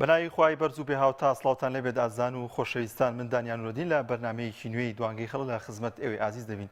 بەناوی خوای بەرز و بێهاوتا سڵاوتان لێبێت ئازیزان و خۆشەویستان من دانیان نورەدین لە بەرنمەیەکی نوێی دوانگەی خەڵک لە خزمەت ئێوەی ئازیز دەبین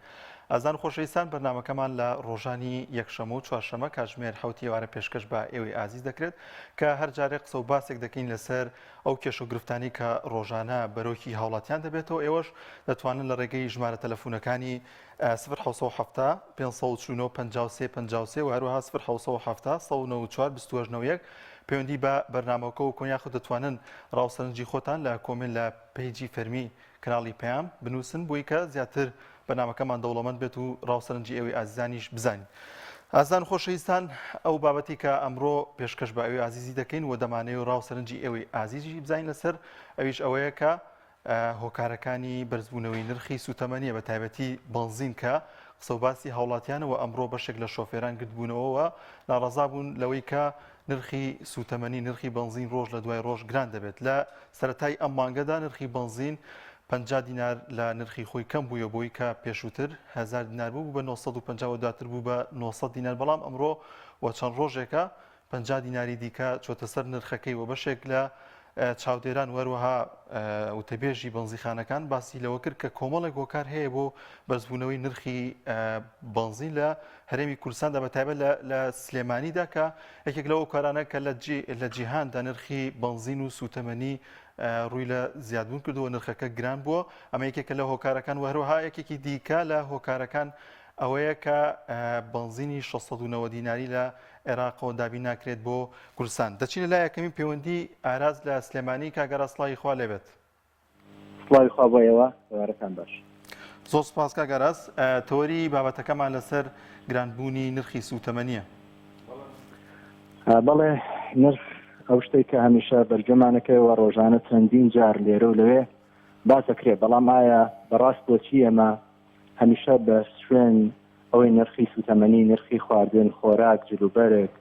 ئازیزان و خۆشەویستان بەرنمەکەمان لە ڕۆژانی یەکشەمە و چوارشەمە کاتژمێر حوتی ئێوارە پێشکەش بە ئێوەی ئازیز دەکرێت کە هەر جارێک قسە و باسێک دەکەین لەسەر ئەو کێشە و گرفتانی کە ڕۆژانە بەرۆکی هاوڵاتیان دەبێتەوە ئێوەش دەتوانن لە ڕێگەی ژمارە تەلەفونەکانی 0770 549 53 53 و هەروەها 0770 194 28 91 پەیوەندی بە بەرنامەکەوە بکەن یاخود دەتوانن ڕا و سەرنجی خۆتان لە comment لە page ی فەرمی کەناڵی پەیام بنووسن بۆی کە زیاتر بەرنامەکەمان دەوڵەمەند بێت و ڕا و سەرنجی ئێوەی ئازیزانیش بزانین. ئازیزان خۆشەویستان ئەو بابەتی کە ئەمڕۆ پێشکەش بە ئەوی ئازیزی دەکەین و دەمانەوێت ڕا و سەرنجی ئێوەی ئازیزیش بزانین لەسەر ئەویش ئەوەیە کە هۆکارەکانی بەرزبوونەوەی نرخی سوتەمەنیە بە تایبەتی بەنزین کە قسە و باسی هاوڵاتیانە و ئەمڕۆ بەشێک لە شۆفێران گردبوونەوە و ناڕەزا بوون لەوەی کە نرخی سوتەمەنی نرخی بەنزین ڕۆژ لە دوای ڕۆژ گران دەبێت لە سەرەتای ئەم مانگەدا نرخی بەنزین 50 دینار لە نرخی خۆی کەم بوویە بۆی کە پێشووتر 1000 دینار بوو بە 950 و دواتر بوو بە 900 دینار بەڵام ئەمڕۆ و چەند ڕۆژێکە 50 دیناری دیکە چۆتە سەر نرخەکەی و بەشێک لە چاودێران و هەروەها وتەبێژی بەنزیخانەکان باسی لەوە کرد کە کۆمەڵێک هۆکار هەیە بۆ بەرزبوونەوەی نرخی بەنزین لە هەرێمی کوردستاندا بە تایبەت لە سلێمانیدا کە یەکێک لەو هۆکارانە کە لە جیهاندا نرخی بەنزین و سوتەمەنی ڕووی لە زیادبوون کردووە نرخەکە گران بووە ئەمە یەکێکە لە هۆکارەکان و هەروەها یەکێکی دیکە لە هۆکارەکان ئەوەیە کە بەنزینی 690 دیناری لە عێراقەوە دابین ناکرێت بۆ کوردستان. دەچینە لای یەکەمین پەیوەندی ئاراس لە سلێمانی کاک ئاراس سڵاوی خوا لێبێت. سڵاوی خوا بۆ ئێوە، ئێوارەتان باش. زۆر سپاس کاک ئاراس. تەوەری بابەتەکەمان لەسەر گرانبوونی نرخی سووتەمەنییە. بەڵێ نرخ ئەو شتێک کە هەمیشە بەرگەمانەکەوە ڕۆژانە چەندین جار لێرە و لەوێ باس دەکرێت بەڵام ئایا بەڕاست بۆچی ئێمە هەمیشە بە شوێن ئەوەی نرخی سوتەمەنی، نرخی خواردن، خۆراک، جلوبەرگ،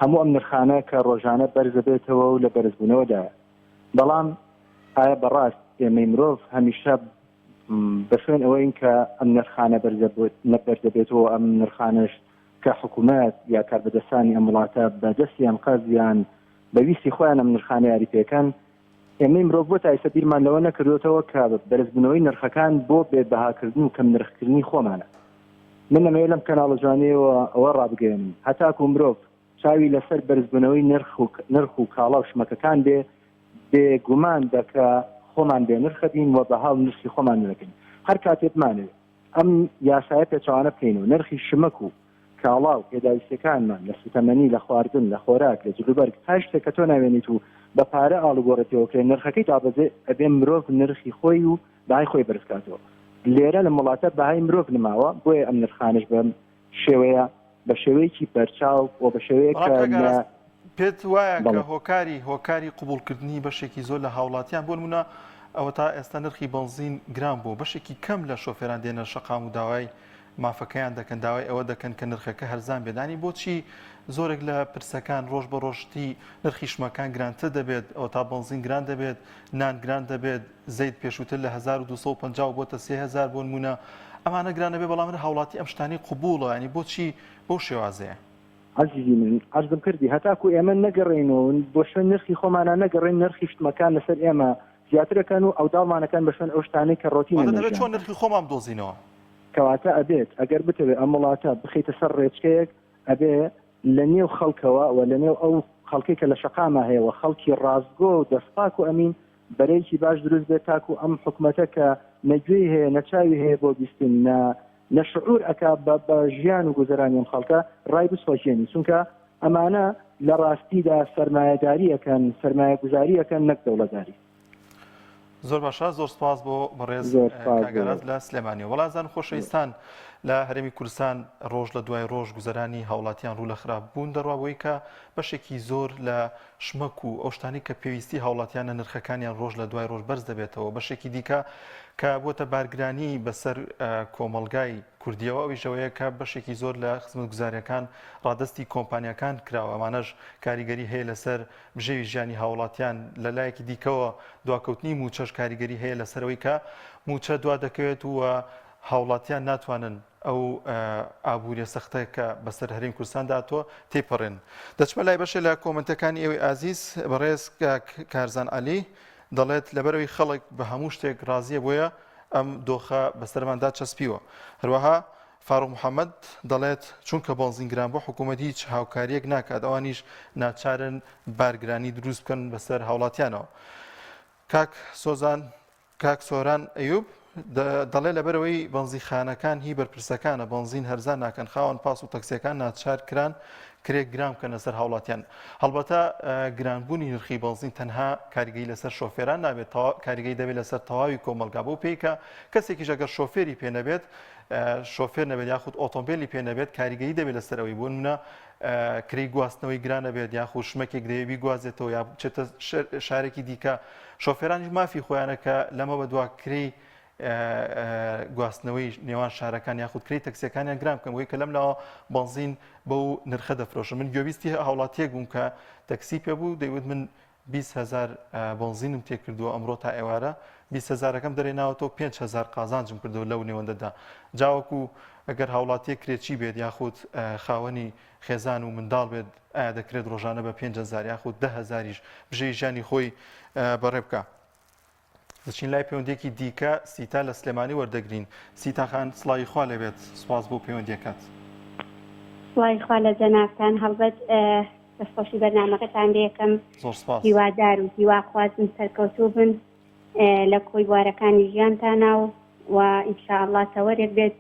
هەموو ئەم نرخانە کە ڕۆژانە بەرزەبێتەوە و لە بەرزبوونەوەدایە. بەڵام ئایا بەڕاست ئێمەی مرۆڤ هەمیشە بە شوێن ئەوەین کە ئەم نرخانە بەرزەبێتەوە و ئەم نرخانەش کە حکوومەت یا کاربەدەستانی ئەم وڵاتە بە دەستی ئەنقەست یان بە ویستی خۆیان ئەم نرخانە یاری پێکەن، ئێمەی مرۆڤ بۆ تا ئیستا بیرمان لەوە نەکردۆتەوە کە بەرزبوونەوەی نرخەکان بۆ بێ بەهاکردن و کەم نرخکردنی خۆمانە. من ئەمەوێ لەم کەناڵە جوانەیەوە ئەوە ڕابگەیەنم هەتاکو مرۆڤ چاوی لەسەر بەرزبوونەوەی نرخ و نرخ و کاڵا و شمەکەکان بێ بێ گومان بە کە خۆمان بێ نرخە بین و بەها و نرخی خۆمان نەکەین. هەر کاتێ بمانەوێ ئەم یاسایە پێچەوانە بکەین و نرخی شمەک و کاڵا و پێداویستیەکانمان، لە سوتەمەنی، لە خواردن، لە خۆراک، لە جلوبەرگ، هەر شتێک کە تۆ ناوێنیت و بە پارە ئاڵوگۆڕی پێوە کرێ، نرخەکەی دابەزێ، ئەبێ مرۆڤ نرخی خۆی و بەهای خۆی بەرز کاتەوە. لێرە لەم وڵاتە بەهای مرۆڤ نماوە، بۆیە ئەم نرخانەش بەم شێوەیە، بە شێوەیەکی بەرچاو و بە شێوەیەک بەڵام کە کاک لە ئاراس پێت وایە کە بەڵێ. هۆکاری هۆکاری قبوڵکردنی بەشێکی زۆر لە هاوڵاتیان بۆ نمونە ئەوەتا ئێستا نرخی بەنزین گران بووە بەشێکی کەم لە شۆفێران دێنە شەقام و داوای مافەکەیان دەکەن داوای ئەوە دەکەن کە نرخەکە هەرزان بێت ینی بۆچی زۆرێک لە پرسەکان ڕۆژ بە ڕۆژتی نرخی شمەکان گرانتر دەبێت ئەو تا بەنزین گران دەبێت نان گران دەبێت زەیت پێشووتر لە 1250 بۆتە 3000 بۆ نمونە ئەمانە گران دەبێت بەڵام هەر هاوڵاتی ئەم شتانەی قبوڵە ینی بۆچی بەو شێوازەیە؟ عەزیزی من عەرزم کردی هەتاکو ئێمە نەگەڕێینەوە و بۆ شوێن نرخی خۆمانا نەگەڕێین نرخی شتمەکان لەسەر ئێمە زیاترەکەن و عەوداڵمانەکەن بە شوێن ئەو شتانەی کە ڕۆتینن واتە لە دەبێت چۆن ژیاندا. نرخی خۆمان بدۆزینەوە؟ کەواتە ئەبێت ئەگەر بتەوێ ئەم وڵاتە بخەیتە سەر ڕێچکەیەک ئەبێ لە نێو خەڵکەوە و لە نێو ئەو خەڵکەی کە لە شەقاما هەیە و خەڵکی ڕاستگۆ و دەستپاک و ئەمین بەرەیەکی باش دروست بێت تاکو ئەم حکومەتە کە نە گوێی هەیە نە چاوی هەیە بۆ بیستن نە نە شعور ئەکا بە بە ژیان و گوزەرانی ئەم خەڵکە ڕای بچڵەکێنی چونکە ئەمانە لە ڕاستیدا سەرمایەداری ئەکەن سەرمایەگوزاری ئەکەن نەک دەوڵەتداری. زۆر باشە زۆر سپاس بۆ بەڕێز زۆر سپاس کاک بۆ ئاراس لە سلێمانیەوە. وەڵا ئازان خۆشەویستان لە هەرێمی کوردستان ڕۆژ لە دوای ڕۆژ گوزەرانی هاوڵاتیان ڕوو لە خراپ بوون دەڕوا بۆی کە بەشێکی زۆر لە شمەک و ئەو شتانەی کە پێویستی هاوڵاتیانە نرخەکانیان ڕۆژ لە دوای ڕۆژ بەرز دەبێتەوە بەشێکی دیکە کە بووەتە بارگرانی بەسەر کۆمەڵگای کوردیەوە ئەویش ئەوەیە کە بەشێکی زۆر لە خزمەتگوزاریەکان ڕادەستی کۆمپانیاکان کراوە ئەمانەش کاریگەری هەیە لەسەر بژێوی ژیانی هاوڵاتیان لە لایەکی دیکەوە دواکەوتنی مووچەش کاریگەری هەیە لەسەر ئەوەی کە مووچە دوا دەکەوێت و. هاوڵاتیان ناتوانن ئەو ئابووریە سەختە کە بەسەر هەرێم کوردستاندا هاتووە تێپەڕێن. دەچمە لای بەشێ لە کۆمنتەکانی ئێوەی ئازیز بەڕێز کاک کارزان عەلی دەڵێت لەبەرئەوەی خەڵک بە هەموو شتێک ڕازیە بۆیە ئەم دۆخە بەسەرماندا چەسپیوە. هەروەها فاروق محەمەد دەڵێت چونکە بەنزین گران بووە حکوومەت هیچ هاوکاریەک ناکات ئەوانیش ناچارن بارگرانی دروست بکەن بەسەر هاوڵاتیانەوە. کاک سۆزان کاک سۆران ئەیوب دەڵێ لەبەرئەوەی بەنزیخانەکان هی بەرپرسەکانە بەنزین هەرزان ناکەن خاوەن پاس و تەکسیەکان ناچار کران کرێ گران بکەنە سەر هاوڵاتیان هەڵبەتە گرانبوونی نرخی بەنزین تەنها کاریگەی لەسەر شۆفێران نابێت کاریگەی دەبێت لەسەر تەواوی کۆمەڵگا بۆ پێی کە کەسێکیش ئەگەر شۆفێری پێ نەبێت شۆفێر نەبێت یاخود ئۆتۆمبیلی پێ نەبێت کاریگەری دەبێت لەسەر ئەوەی بۆ نمونە کرێی گواستنەوەی گران ئەبێت یاخود شمەکێک دەیەوێت بیگوازێتەوە یا بچێتە شارێکی دیکە شۆفێرانیش مافی خۆیانە کە لەمە بەدوا کرێی گواستنەوەی نێوان شارەکان یاخود کرێی تەکسیەکانیان گران بکەن بۆی کە لەم لاوە بەنزین بەو نرخە دەفرۆشن من گوێبیستی هاوڵاتیەک بووم کە تەکسی پێ بوو دەیوت من 20 هەزار بەنزینم تێکردووە ئەمڕۆ تا ئێوارە 20 هەزارەکەم دەرێناوەتەوە 5 هەزار قازانجم کردەوە لەو نێوەندەدا جاوەکو ئەگەر هاوڵاتیەک کرێچی بێت یاخود خاوەنی خێزان و منداڵ بێت ئایا دەکرێت ڕۆژانە بە 5 هەزار یاخود 10 هەزاریش بژێوی ژیانی خۆی بەڕێ بکا؟ دەچین لای پەیوەندیەکی دیکە سیتا لە سلێمانی وەردەگرین سیتا خان سڵاوی خوا لێبێت سوپاس بۆ پەیوەندیەکەت. سڵاوی خوا لە جەنابتان هەڵبەت دەستخۆشی بەرنامەکەتان لێکەم زۆر سپاس. هیوادار و هیواخوازم سەرکەوتوو بن لە کۆی بوارەکانی ژیانتانا و و ان شاء اللە تەوەرێک بێت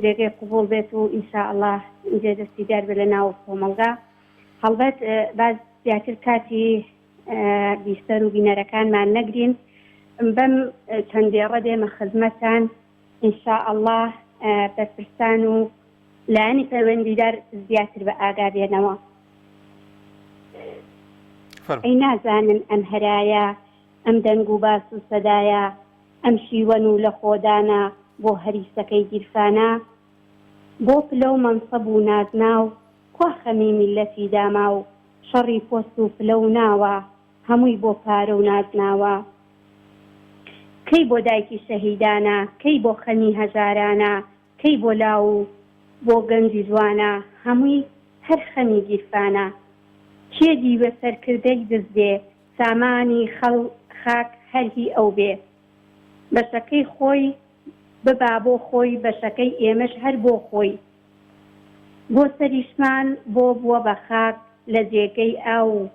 جێگەی قبوڵ بێت و ان شاء اللە جێ دەستی دیار بێت لە ناو کۆمەڵگا هەڵبەت با زیاتر کاتی بیسەر و بینەرەکانمان نەگرین بەم چەند دێڕە دێمە خزمەتتان ان شاء اللە بەرپرسان و لایەنی پەیوەندیدار زیاتر بە ئاگا بێنەوە. ئەی نازانن ئەم هەرایە، ئەم دەنگ و باس و سەدایە، ئەم شیوەن و لەخۆدانە بۆ هەریسەکەی گیرفانە؟ بۆ پلە و مەنسەب و نازناو، کوا خەمی میللەتی داماو؟ شەڕی پۆست و پلە و ناوە، هەمووی بۆ پارە و نازناوە. کەی بۆ دایکی شەهیدانە، کەی بۆ خەمی هەژارانە، کەی بۆ لاو و بۆ گەنجی جوانە، هەمووی هەر خەمی گیرفانە. کێ دیوە سەرکردەی دز بێ، سامانی خەڵ خاک هەر هی ئەو بێ. بەشەکەی خۆی ببا بۆ خۆی، بەشەکەی ئێمەش هەر بۆ خۆی. بۆ سەریشمان بۆ بووە بە خاک لە جێگەی ئاو و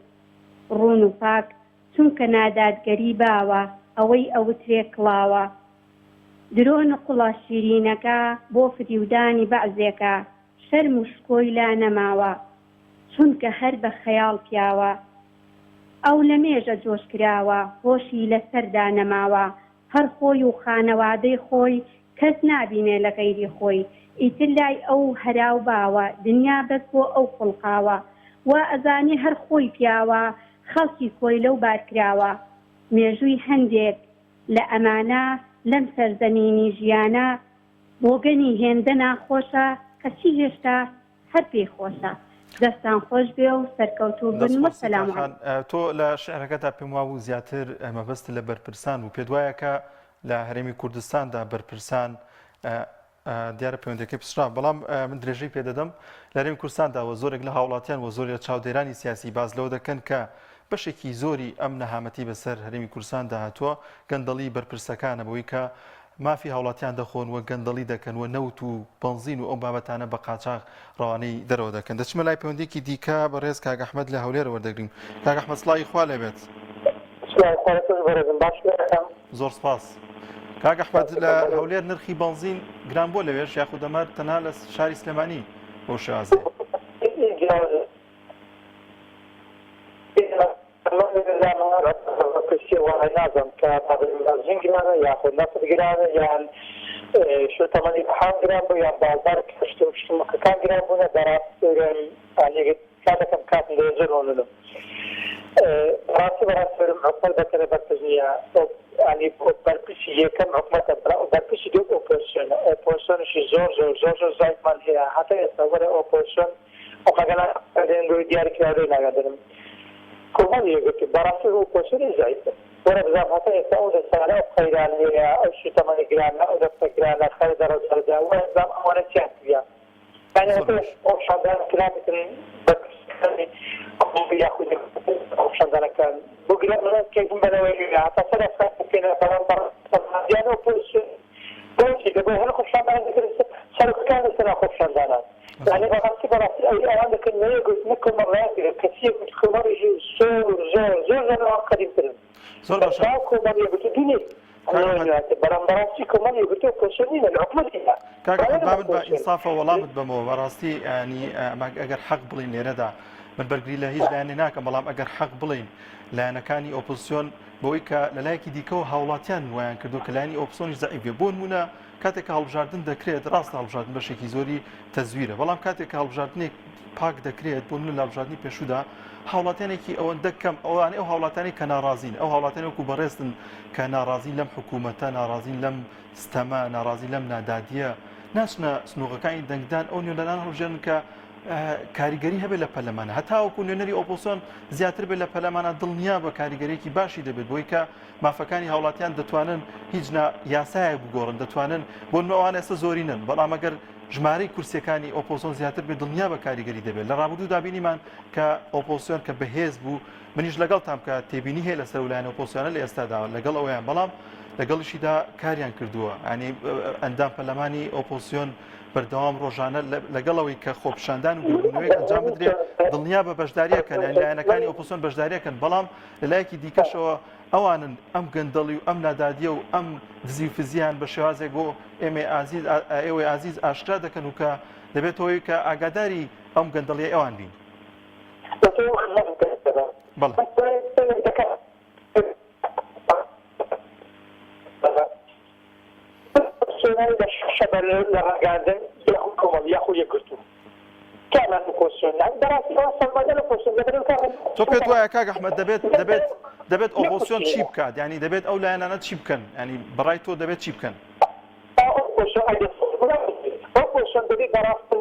ڕوون و پاک، چونکە نادادگەری باوە، ئەوەی ئەوترێ کڵاوە. درۆ نقوڵە شیرینەکە بۆ فریودانی بەعزێکە، شەرم و شکۆی لا نەماوە، چونکە هەر بە خەیاڵ پیاوە. ئەو لە مێژە جۆش کراوە، هۆشی لە سەردا نەماوە، هەر خۆی و خانەوادەی خۆی کەس نابینێ لە غەیری خۆی ئیتر لای ئەو هەرا و باوە دنیا بەس بۆ ئەو خوڵقاوە وا ئەزانێ هەر خۆی پیاوە خەڵکی کۆیلە و بارکراوە مێژووی هەندێک لە ئەمانە لەم سەرزەمینی ژیانە بۆگەنی هێندە ناخۆشە کەچی هێشتا هەر پێی خۆشە. دەستان خۆش بێ و سەرکەوتوو بن دەست خۆش وەسەلام سیتا خان علیکم. تۆ لە شعرەکەتا پێم وابوو زیاتر مەبەستت لە بەرپرسان بوو پێت وایە کە لە هەرێمی کوردستاندا بەرپرسان دیارە پەیوەندەکەی پچڕا بەڵام من درێژەی پێدەدەم لە هەرێمی کوردستاندا وە زۆرێک لە هاوڵاتیان وە زۆرێک لە چاودێرانی سیاسی باس لەوە دەکەن کە بەشێکی زۆری ئەم نەهامەتی بەسەر هەرێمی کوردستاندا هاتووە گەندەڵی بەرپرسەکانە بەوەی کە مافی هاوڵاتیان دەخۆن و گەندەڵی دەکەن و نەوت و بەنزین و ئەو بابەتانە بە قاچاغ ڕەوانەی دەرەوە دەکەن. دەچمە لای پەیوەندیەکی دیکە بەڕێز کاک ئەحمەد لە هەولێرە وەردەگرین. کاک ئەحمەد سڵاوی خوا لێبێت. سڵاوی خوا لە تۆش بەڕێزم باش دەکەم. زۆر سپاس. کاک ئەحمەد لە هەولێر نرخی بەنزین گران بووە لەوێش یاخود ئەمە تەنها لە شاری سلێمانی بەو شێوازەیە؟ نازم کە بەنزین گرانە یاخود نەفت گرانە یان شوتەمەنی بەحام گران بوو یان بازار شتومەکەکان گران بوونە بەڕاست کاتەکەم کاتم دەوێت زۆر مەمنونم بەڕاستی بەڕاست فێرم حکومەت بەتەنێ بەرپرس نییە ینی بەرپرسی یەکەم حکومەتە بەرپرسی دوو ئۆپۆزسیۆنە ئۆپۆزسیۆنیشی زۆر زۆر زۆر زۆر زایفمان هەیە هەتا ئێستا وەرە ئۆپۆزسیۆن ئەمەگەنا دێن دیاری کراوەی ناگەدەنم کۆمەڵی یەکگرتوو بەڕاستی ئۆپۆزسیۆنی زایفن. وەرە بزانم هەتا ئێستا ئەو دەسالە ئەو قەیرانەیە ئەو سوتەمەنی گرانە ئەو نەفتە گرانە خەرە دەڕە دەردا وەرە بزانم ئەوانە چیان کردیە یانی زۆر هەتا باش. خۆپیشاندان کرابێتن بەرپرسەکانی کۆمەڵ یاخود خۆپیشاندانەکان بگرە من کەیفم بەنەوەی نوێ هەتا سەر ئەفکار بکەینە بەڵام بەڕاست ئۆپۆزسیۆن بۆچی دەبێ هەر خۆپیشاندان دەکرد سەرۆکەکان لەسەر خۆپیشاندانان زۆر یانی باش. بەڕاستی بەڕاستی ئەوی ئەوان دەکەن نەیەگوت نە کۆمەڵایەتی کەسیەک کۆمەڵیش زۆر زۆر زۆر زۆر لەوان قەدیمترن. زۆر باشە. بەس کۆمەڵ یەکگرتوو دونێ کاک ئەحمەد. بەڵام بەڕاستی کۆمەڵ یەکگرتوو ئۆپۆزسیۆن نینە لە حکومەتیدا کاک ئەحمەد بەڵێ با من بە ئۆپۆزسیۆن ئینسافەوە وەڵامت بەمەوە بەڕاستی ینی ئەگەر حەق بڵین لێرەدا من بەرگری لە هیچ لایەنێ ناکەم بەڵام ئەگەر حەق بڵین لایەنەکانی ئۆپۆزسیۆن بەوەی کە لەلایەکی دیکەوە هاوڵاتیان وایان کردو کە لایەنی ئۆپۆزسیۆنیش زەعیف بێ بۆ نمونە کاتێک کە هەڵبژاردن دەکرێت ڕاستە هەڵبژاردن بەشێکی زۆری تەزویرە بەڵام کاتێک کە هەڵبژاردنێک پاک دەکرێت بۆ نمونە لە هەڵبژاردنی پێشوودا هاوڵاتیانێکی ئەوەندە کەم ئەوانەی ئەو هاوڵاتیانەی کە ناڕازین ئەو هاوڵاتیانە وەکو بەڕێزتن کە ناڕازین لەم حکوومەتە ناڕازین لەم ستەمە ناڕازین لەم نادادیە ناچنە سنووقەکانی دەنگدان ئەو نوێنەران هەڵبژێرن کە کاریگەری هەبێت لە پەرلەمانە هەتاوەکو نوێنەری ئۆپۆزسیۆن زیاتر بێت لە پەرلەمانە دڵنیا بە کاریگەریەکی باشی دەبێت بۆی کە مافەکانی هاوڵاتیان دەتوانن هیچ نا یاسایەک بگۆڕن دەتوانن بۆ نمونە ئەوان ئێستا زۆرینەن بەڵام ئەگەر ژمارەی کورسیەکانی ئۆپۆزسیۆن زیاتر بێت دڵنیا بە کاریگەری دەبێت لە ڕابردوودا بینیمان کە ئۆپۆزسیۆن کە بەهێز بوو منیش لەگەڵتام کە تێبینی هەیە لەسەر لایەن ئۆپۆزسیۆنە لە ئێستادا لەگەڵ ئەویان بەڵام لەگەڵیشیدا کاریان کردووە ینی ئەندام پەرلەمانی ئۆپۆزسیۆن بەردەوام ڕۆژانە لەگەڵ ئەوەی کە خۆپیشاندان و گردبوونەوەیەک ئەنجام بدرێت دڵنیا بە بەشداریەکەن یان لایەنەکانی ئۆپۆزسیۆن بەشداریەکەن بەڵام لەلایەکی دیکەشەوە ئەوانن ئەم گەندەڵی و ئەم نادادیە و ئەم دزی و فزیان بە شێوازێک بۆ ئێمەی ئازیز ئێوەی ئازیز ئاشکرا دەکەن و کە دەبێت هۆی کە ئاگاداری ئەم گەندەڵیە ئەوان بین. بەڵێ. ئۆپۆزسیۆنانی لە شەبە لە ڕاگەیاندن یاخود کۆمەڵ یاخود یەکگرتوو کامان ئۆپۆزسیۆن یانی بەڕاستی ئەوە سەلماندە لە ئۆپۆزسیۆن لەبەرئەوەی کاکە تۆ پێت وایە کاک ئەحمەد دەبێت دەبێت دەبێت ئۆپۆزسیۆن چی بکات یانی دەبێت ئەو لایەنانە چی بکەن یانی بەڕای تۆ دەبێت چی بکەن؟ ئۆپۆزسیۆن ئەگەر ئۆپۆزسیۆن دەبێت بەڕاستی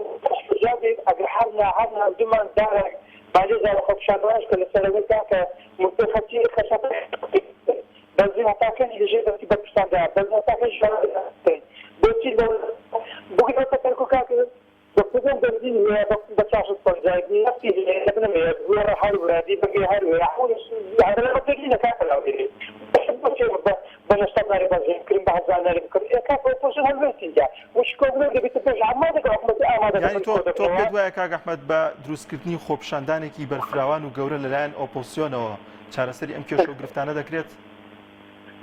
شوجاع بێت ئەگەر هەر نا هەر ناردومان دارێک بالێزا لە خۆپیشاندانش کە لەسەر ئەوەی کاکە موچەی خەڵکی خەشەکە بەنزین هەتا کەنج لە ژێر دەستی بەرپرساندا بەنزین هەتا کەنج دەکەین بۆچی لە بگرێتە کەرکوک کاک بە کدوم بەنزین هەیە بە 450 نەفتی هەیە لە بنم هەیە گوێڕە هەر وێ دیبەگەی هەر وێ هەر لە بەگی نەکاتە لاو دێ بۆچی بە 900 ناری بەنزین بکرم بە 1000 ناری بکرم ئێ کاک ئۆپۆزسیۆن هەڵوێستی دا وش کۆبوونەوە دەبێتە پێش ئامادە کە حکومەتی ئامادە یانی دەبن تۆ تۆ کۆدەبنەوە پێت وایە کاک ئەحمەد بە دروستکردنی خۆپیشاندانێکی بەرفراوان و گەورە لەلایەن ئۆپۆزسیۆنەوە چارەسەری ئەم کێشە و گرفتانە دەکرێت؟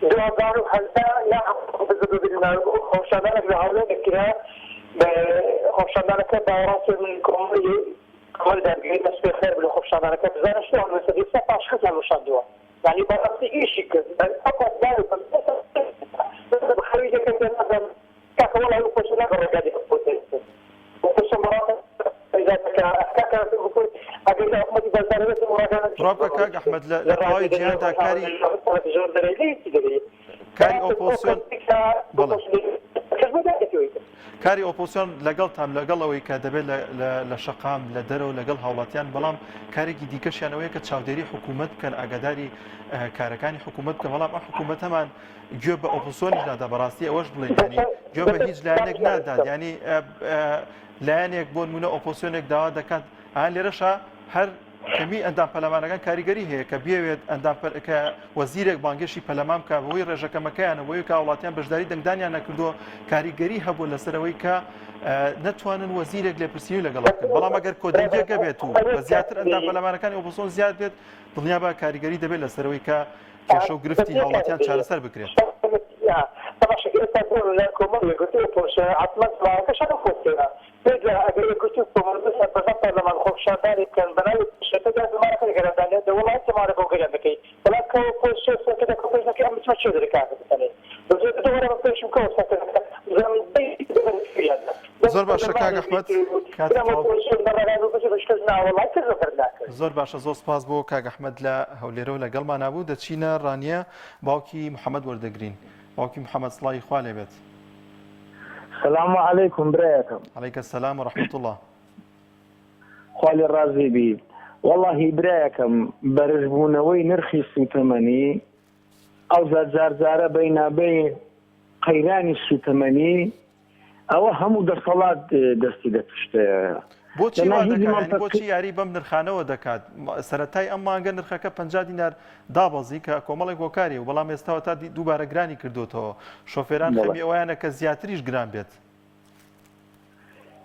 2018 نا خۆپیشاندانێک لە هەولێر کرا، خۆپیشاندانەکە باوەڕاستی من کۆمەڵی کۆمەڵی دادگەری دەست پێ خێر بوو لە خۆپیشاندانەکە بزانە شتێ هەڵوێستە ئێستا پاشخست هەڵوەشاندووە یانی بەڕاستی ئیشی کرد ئەو کات باوی بخەوی دەکەن نازانم کاکە وەڵا ئەو خۆشە نابێ ڕێگا دێ بۆ ڕابکە کاک ئەحمەد لە لە تەواوی جیهاندا کاری کاری ئۆپۆزسیۆن بەڵێ کاری ئۆپۆزسیۆن لەگەڵتان لەگەڵ ئەوەی کە دەبێت لە شەقام لە دەرەوە لەگەڵ هاوڵاتیان بەڵام کارێکی دیکەشیان ئەوەیە کە چاودێری حکوومەت بکەن ئاگاداری کارەکانی حکوومەت بکەن بەڵام ئەم حکوومەتەمان گوێ بە ئۆپۆزسیۆنیش نادا بەڕاستی ئەوەش بڵێن ینی گوێ بە هیچ لایەنێک نادات ینی لایەنێک بۆ نمونە ئۆپۆزسیۆنێک داوا دەکات ئا لێرەشە هەر کەمی ئەندام پەرلەمانەکان کاریگەری هەیە کە بێوێت ئەندام کە وەزیرێک بانگێشی پەرلەمان بکە بەهۆی ڕێژەکەمەکەیانە بۆی کە وڵاتیان بەشداری دەنگدانیان نەکردووە کاریگەری هەبوو لەسەرەوەی کە نەتوانن وەزیرێک لێپرسینەوەی لەگەڵ بکەن بەڵام ئەگەر کۆدەنگێکە بێت و زیاتر ئەندام پەرلەمانەکانی ئۆپۆزسیۆن زیاد بێت دڵنیا بە کاریگەری دەبێت لەسەرەوەی کە کێشە و گرفتی هاوڵاتیان چارەسەر بکرێت. زۆر باشە کاک ئەحمەد کاتت تەواو. زۆر باشە زۆر سپاس بۆ کاک ئەحمەد لە هەولێرەوە لەگەڵمانا بوو دەچینە ڕانیە باوکی محەممەد وەردەگرین باوکی محەممەد سڵاوی خوا لێبێت. سلام علیکم برایەکەم. علیک السلام و رحمة اللە. خوا لێ ڕازی بی وەڵاهی برایەکەم بەرزبوونەوەی نرخی سوتەمەنی. ئەوجا جارجارە بەینابەین قەیرانی سوتەمەنی ئەوە هەموو دەسەڵات دەستی لە پشتەیە. بۆچی وا دەکات؟ یانی بۆچی یاری بەم نرخانەوە دەکات؟ سەرەتای ئەم مانگە نرخەکە 50 دینار دابەزی کە کۆمەڵێک هۆکاری و بەڵام ئێستاوە تا دووبارە گرانی کردوتەوە. شۆفێران خەمی ئەویانە کە زیاتریش گران بێت.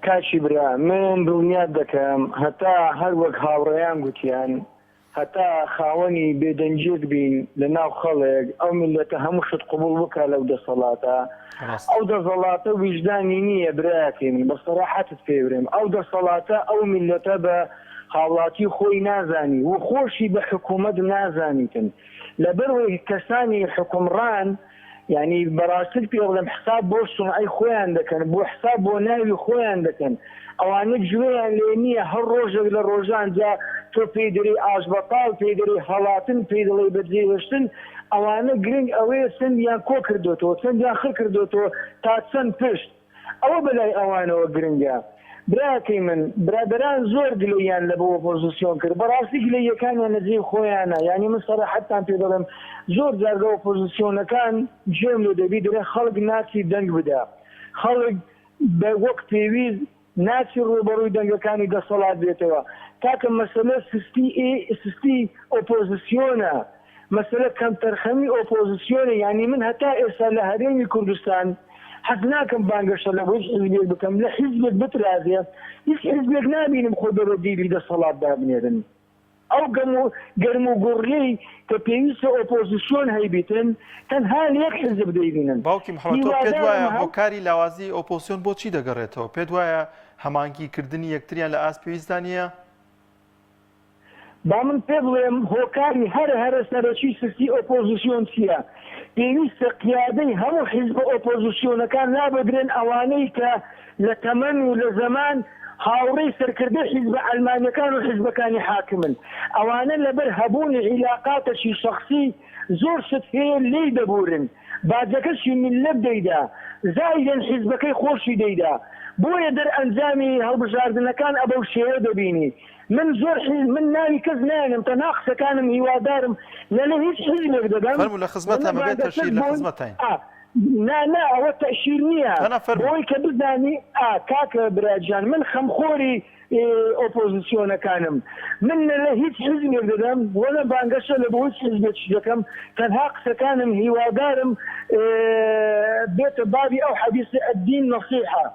کاکی برا من دڵنیات دەکەم هەتا هەر وەک هاوڕێیان گوتیان هەتا خاوەنی بێدەنگیەک بین لە ناو خەڵک ئەو میللەتە هەموو شت قبوڵ بکا لەو دەسەڵاتە ئەو دەسەڵاتە ویژدانی نییە برایەکەی من بە سەراحەتت پێ برێم ئەو دەسەڵاتە ئەو میللەتە بە هاوڵاتی خۆی نازانی و خۆشی بە حکوومەت نازانیتن لەبەروەی کەسانی حکومڕان یانی بەڕاستت پێ بڵێم حساب بۆ سومعەی خۆیان دەکەن بۆ حساب بۆ ناوی خۆیان دەکەن ئەوانە گوێیان لێ نییە هەر ڕۆژێک لە ڕۆژان جا تۆ پێی دەرێی ئاشبەتاڵ پێی دەرێی هەڵاتن پێی دەڵێی بەجێ هێشتن ئەوانە گرنگ ئەوەیە چەندیان کۆ کردۆتەوە چەندیان خڕ کردۆتەوە تا چەند پشت ئەوە بەلای ئەوانەوە گرنگە. براکەی من، برادەران زۆر گلەییان لە بۆ ئۆپۆزسیۆن کرد، بەڕاستی گلەییەکانیان لە جێی خۆیانە، یانی من سەراحەتتان پێ دەڵێم زۆر جار لە ئۆپۆزسیۆنەکان گوێم لێ دەبی دەرێن خەڵک ناچی دەنگ بدا، خەڵک بە وەک پێویست ناچی ڕووبەڕووی دەنگەکانی دەسەڵات بێتەوە، کاکە مەسەلە سستی سستی ئۆپۆزسیۆنە، مەسەلە کەمتەرخەمی ئۆپۆزسیۆنە یانی من هەتا ئێستا لە هەرێمی کوردستان حەز ناکەم بانگەشە لە هیچ حیزبێک بکەم لە حیزبێک بترازێ هیچ حیزبێک نابینم خۆی بە بەدیلی دەسەڵات دابنێرن ئەو گەم و گەرم و گوڕیەی کە پێویستە ئۆپۆزسیۆن هەیبیتن تەنها لە یەک حیزب دەیبینن باوکی محەمەد تۆ پێت هیوادارم وایە هەم هۆکاری لاوازی ئۆپۆزسیۆن بۆ چی دەگەڕێتەوە؟ پێت وایە هەماهەنگی کردنی یەکتریان لە ئاست پێویستدا نییە؟ با من پێ بڵێم هۆکاری هەرە هەرە سەرەکی سستی ئۆپۆزسیۆن چییە؟ پێویستە قیادەی هەموو حیزبە ئۆپۆزسیۆنەکان لابدرێن ئەوانەی کە لە تەمەن و لە زەمان هاوڕێی سەرکردەی حیزبە عەلمانیەکان و حیزبەکانی حاکمن ئەوانە لەبەر هەبوونی عیلاقاتەکی شەخسی زۆر شت هەیە لێی دەبورن باجەکەشی میللەت دەیدا زایدەن حیزبەکەی خۆشی دەیدا بۆیە دەرئەنجامی هەڵبژاردنەکان ئەبەو شێوە دەبینی من زۆر حیز من ناوی کەس نایەنم تەنها قسەکانم هیوادارم نە لە هیچ حیزبێک دەدەم فەرموو لە و خزمەتان نە بەبێ بانگەشەش تەشیر لە بۆ خزمەتاین. ئا نا نا ئەوە تەشیر نییە نا نا فەرموو. بۆی کە بزانی ئا کاکە برا گیان من خەمخۆری ئۆپۆزسیۆنەکانم من نە لە هیچ حیزبێک دەدەم و نە بانگەشە لە بۆ هیچ حیزبێکیش دەکەم تەنها قسەکانم هیوادارم بێتە بابی ئەو حەدیسی الدین نصیحە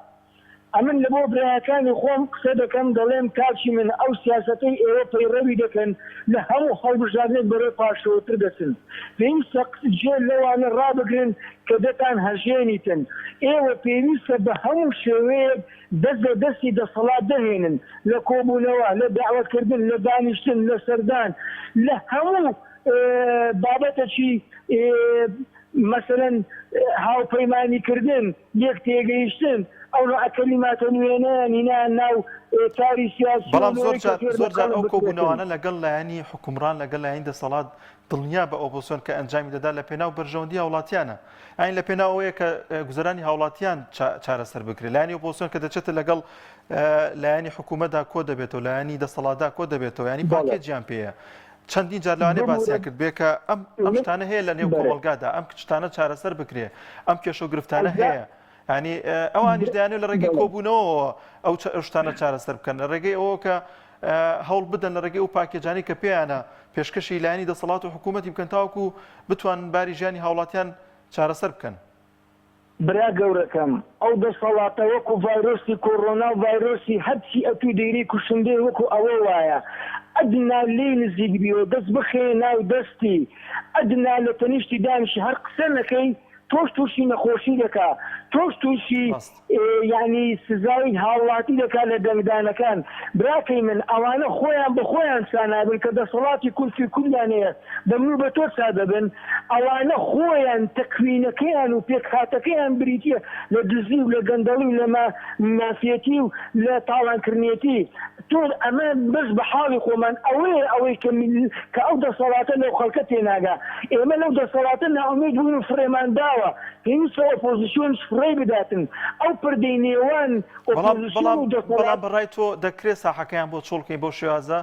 ئەمن لە بۆ برایەکانی خۆم قسە دەکەم دەڵێم کاکی من ئەو سیاسەتەی ئێوە پەیڕەوی دەکەن لە هەموو هەڵبژاردنێک بەرەو پاشەوەتر دەچن پێویستە جێ لەوانە ڕابگرن کە دەتان هەژێنیتن ئێوە پێویستە بە هەموو شێوەیەک دەست لە دەستی دەسەڵات دەهێنن لە کۆبوونەوە، لە دەعوەتکردن، لە دانیشتن، لە سەردان، لە هەموو بابەتەکی مەسەلەن هاوپەیمانیکردن، لێک تێگەیشتن، ئەو نوعە کەلیماتە نوێنەیان هینایان ناو کاری سیاسی و بەڵام زۆر لەوەی کە جار فێر بە زۆر جار خەڵک ئەو بکرێتن. کۆبوونەوانە لەگەڵ لایەنی حوکمڕان لەگەڵ لایەنی دەسەڵات دڵنیا بە ئۆپۆزسیۆن کە ئەنجامی دەدا لە پێناو بەرژەوەندی هاوڵاتیانە یانی لە پێناو ئەوەیە کە گوزەرانی هاوڵاتیان چارەسەر بکرێت لایەنی ئۆپۆزسیۆن کە دەچێتە لەگەڵ لایەنی حکوومەتدا کۆ دەبێتەوە لایەنی دەسەڵاتدا کۆ دەبێتەوە ینی پاکێجیان پێیە چەندین جار لەوانەیە باسیان کرد بێ کە ئەم ئەم شتانە هەیە لە نێو کۆمەڵگادا ئەم شتانە چارەسەر بکرێ ئەم کێشە و گرفتانە هەیە ینی ئەوانیش دەیانێت لە ڕێگەی کۆبوونەوە ئەو شتانە چارەسەر بکەن لە ڕێگەی ئەوە کە هەوڵ بدەن لە ڕێگەی ئەو پاکێجانەی کە پێیانە پێشکەشی لایەنی دەسەڵات و حکوومەتی بکەن تاوەکو بتوانن باری ژیانی هاوڵاتیان چارەسەر بکەن. برا گەورەکەم ئەو دەسەڵاتە وەکو ڤایرۆسی کۆڕۆنا و ڤایرۆسی هەرچی ئەتوو دەیرێی کوشندەیە وەکو ئەوە وایە ئەدنا لێی نزیک بیەوە دەست بخەیە ناو دەستی ئەدنا لە تەنیشتی دانیشی هەر قسە نەکەی تۆش توشی نەخۆشی دەکا تۆش توشی یانی سزای هاوڵاتی دەکا لە دەنگدانەکان براکەی من ئەوانە خۆیان بە خۆیان چا نابن کە دەسەڵاتی کورسی کولیان هەیە بە من و بە تۆ چا دەبن ئەوانە خۆیان تەکوینەکەیان و پێکهاتەکەیان بریتیە لە دزی و لە گەندەڵی و لە مافیەتی و لە تاڵانکردنێتی تۆ ئەمە بەس بە حاڵی خۆمان ئەوەیە ئەوەی کە کە ئەو دەسەڵاتە لەو خەڵکە تێناگا ئێمە لەو دەسەڵاتە نائومێد بووین و فڕێمان داوە پێویستە ئۆپۆزسیۆنیش فڕێی بداتن ئەو پردەی نێوان بەڵام ئۆپۆزسیۆن بەڵام و بەڵام دەسەڵات بەڕای تۆ دەکرێت ساحەکەیان بۆ چۆڵ کەین بەو شێوازە؟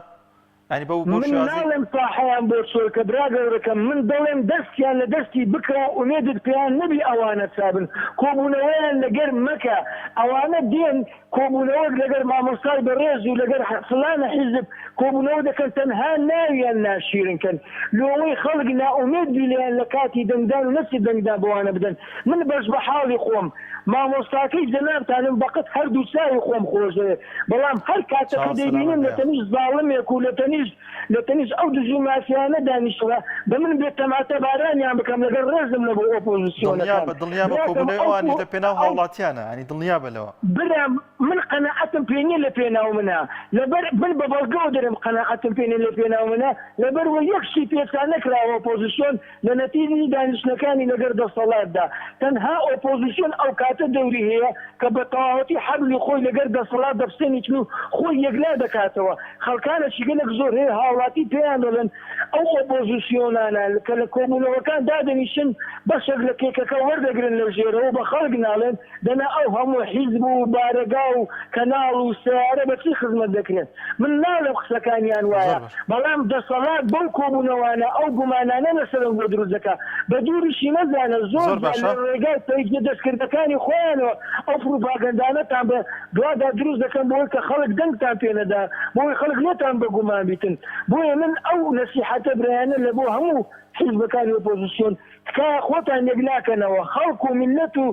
یانی بەو بەو من شێوازەی ناڵێم ساحەیان بۆ چۆلکە برا گەورەکەم من دەڵێم دەستیان لە دەستی بکە و ئومێدت پێیان نەبی ئەوانە چابن کۆبونەوەیان لەگەر مەکە ئەوانە دێن کۆبونەوەک لەگەر مامۆستای بەڕێز و لەگەر فلانە حیزب کۆبونەوە دەکەن تەنها ناویان ناشیرن کەن لۆوەی خەڵک نائومێد بی لێیان لە کاتی دەنگدان و نەچێ دەنگدان بەوانە بدەن من بەش بەحاڵی خۆم مامۆستاکەی جەنابتانم بەقەد هەردوو چاوی خۆم خۆشدەوێ بەڵام هەر کاتەکە چاو دەیبینم سەلامەت لە بێ. تەنیشت زاڵمێک و لە تەنیشت لە تەنیشت ئەو دز و مافیایانە دانیشتوە بە من بێ تەماتە بارانیان بکەم لەگەڵ ڕێزم لە بۆ ئۆپۆزسیۆنەکان دڵنیابە دڵنیابە براکەم کۆبوونەوەی ئەو ئەوانیش لە پێناو ئەو هاوڵاتیانە یانی دڵنیابە لەوە. برام من قەناعەتم پێ نیە لە پێناو منە لەبەر من بە بەڵگەوە دەرێم قەناعەتم پێ نیە لە پێناو منە لەبەر وە یەک شتی پێچا نەکراوە ئۆپۆزسیۆن لە نەتیجی دانیشتنەکانی لەگەر دەسەڵاتدا، تەنها ئۆپۆزیسیۆن ئەوکاتە دەوری هەیە کە بە تەواوەتی حەبلی خۆی لەگەر دەسەڵات دەپسێنیتن و خۆی یەکلا دەکاتەوە. خەڵکانێکی گەلەک زۆر هەیە هاوڵاتی پێیان دەڵێن ئەو ئۆپۆزیسیۆنانە کە لە کۆبوونەوەکان دادەنیشن بەشێک لە کێکەکە وەردەگرن لە ژێرەوە و بە خەڵک ناڵێن، دەنا ئەو هەموو حیزب و بارەگا و کەناڵ و سەیارە بە چی خزمەت دەکرێن؟ من ناڵێم قسەکانیان وایە، زۆر باش. بەڵام دەسەڵات بەو کۆبوونەوانە ئەو گومانانە لەسەرم بۆ دروست دەکا. بە دووریشی مەزانە زۆر زۆر جار باشە. لە ڕێگای پەیجە دەستکردەکانی خۆیانەوە ئەو پڕوپاگەندانەتان بە دوادا دروست دەکەن بۆ ئەوەی کە خەڵک دەنگتان پێ نەدا، بۆ ئەوەی خەڵک لێتان بە گومان بیتن. بۆیە من ئەو نەسیحەتە برایانە لە بۆ هەموو حیزبەکانی ئۆپۆزسیۆن تکایە خۆتان یەکلاکەنەوە خەڵک و میللەت و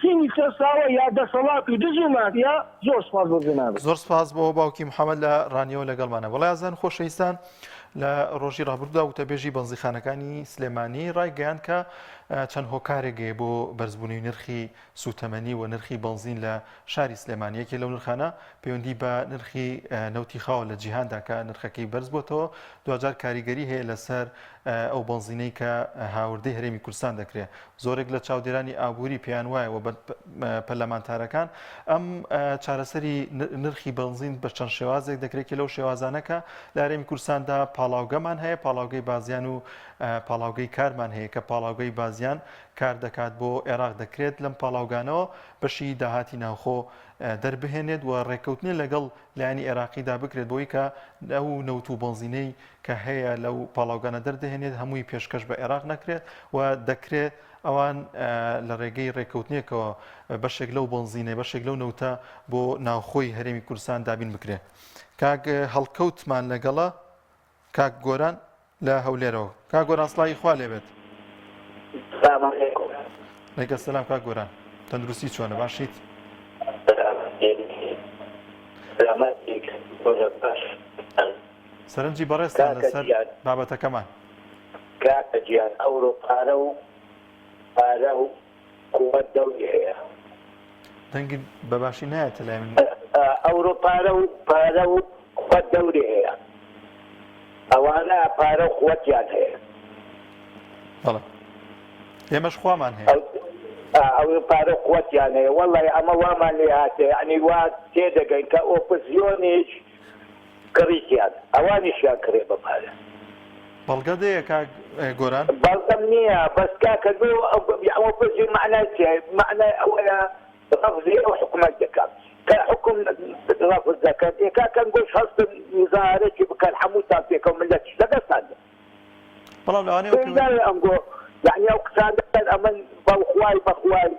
چینی چەساوە یا دەسەڵات و دز و مافیا زۆر سوپاس بۆ جەنابت. زۆر سپاس بۆ باوکی محەمەد لە ڕانیەوە لەگەڵمانە. بەڵێ ئازیزان خۆشەویستان لە ڕۆژی ڕابردوودا وتەبێژی بەنزیخانەکانی سلێمانی ڕایگەیاند کە چەند هۆکارێک هەیە بۆ بەرزبوونەوەی نرخی سووتەمەنی و نرخی بەنزین لە شاری سلێمانی یەکێ لەو نرخانە پەیوەندی بە نرخی نەوتی خاوە لە جیهاندا کە نرخەکەی بەرز بۆتەوە دواجار کاریگەری هەیە لەسەر ئەو بەنزینەی کە هاوردەی هەرێمی کوردستان دەکرێت زۆرێک لە چاودێرانی ئابووری پێیان وایە و پەرلەمانتارەکان ئەم چارەسەری نرخی بەنزین بە چەند شێوازێک دەکرێت کە لەو شێوازانە کە لە هەرێمی کوردستاندا پاڵاوگەمان هەیە پاڵاوگەی بازیان و پاڵاوگەی کارمان هەیە کە پاڵاوگەی بازیان کار دەکات بۆ عێراق دەکرێت لەم پاڵاوگانەوە بەشی داهاتی ناوخۆ دەربهێنێت و ڕێککەوتنێ لەگەڵ لایەنی عێراقیدا بکرێت بۆی کە ئەو نەوت و بەنزینەی کە هەیە لەو پاڵاوگانە دەردەهێنێت هەمووی پێشکەش بە عێراق نەکرێت و دەکرێت ئەوان لە ڕێگەی ڕێککەوتنێکەوە بەشێک لەو بەنزینە بەشێک لەو نەوتە بۆ ناوخۆی هەرێمی کوردستان دابین بکرێت. کاک هەڵکەوتمان لەگەڵە کاک گۆران لە هەولێرەوە کاک گۆران سڵاوی خوا لێبێت. سلام علیکم. علیکم سلام کاک گۆران تەندروستی چۆنە باشیت؟ سەرنجی بەڕێزتان لەسەر بابەتەکەمان. کاکە گیان ئەورۆ پارە و پارە و قوت دەوری هەیە. دەنگت بە باشی نایەتە لای من. ئەورۆ پارە و پارە و قوت دەوری هەیە ئەوانە پارە و قوتیان هەیە. بەڵێ ئێمەش خوامان هەیە. ئەورۆ پارە و قوتیان هەیە وەڵی ئەمە وامان لێ هاتێ یەعنی وا تێدەگەین کە ئۆپزیۆنیش کڕیتیان ئەوانیشیان کڕێ بە پارە. بەڵگەت هەیە کاک گۆران؟ بەڵگەم نییە بەس کاکە لۆ ئۆپۆزیۆن مەعنای چیە مەعنای ئەوەیە ڕەفزی ئەو حکومەت دەکا کە حکوم ڕەفز دەکەن ئێ کاکە گۆش هەستن مزاهەرەکی بکەن هەمووتان پێکەوە مللەتیش لەگەڵتان بێ. بەڵام لەوانەیە ئەو پێی ئەنگۆ یەعنی ئەو قسانە ئەمن بەخوای بەخوای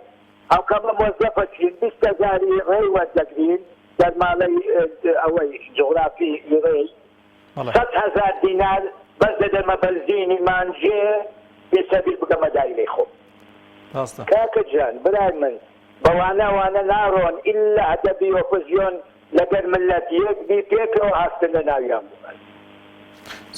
ئەوکەمە مۆزەفەکین 20 هەزاری ڕێی وەردەگرین دەرماڵەی ئەوەی جوغرافی ڕێی 100,000 دینار بەس دەدەمە بەنزینی مانجێ بێ سەبیل بگەمە دایرەی خۆم. ڕاستە. کاکە جان برای من بەوانە وانە ناڕۆن ئیلا هەدەبی ئۆپۆزیۆن لەگەر مللەت یەک بی پێکەوە هاستن لە ناویان ببەن.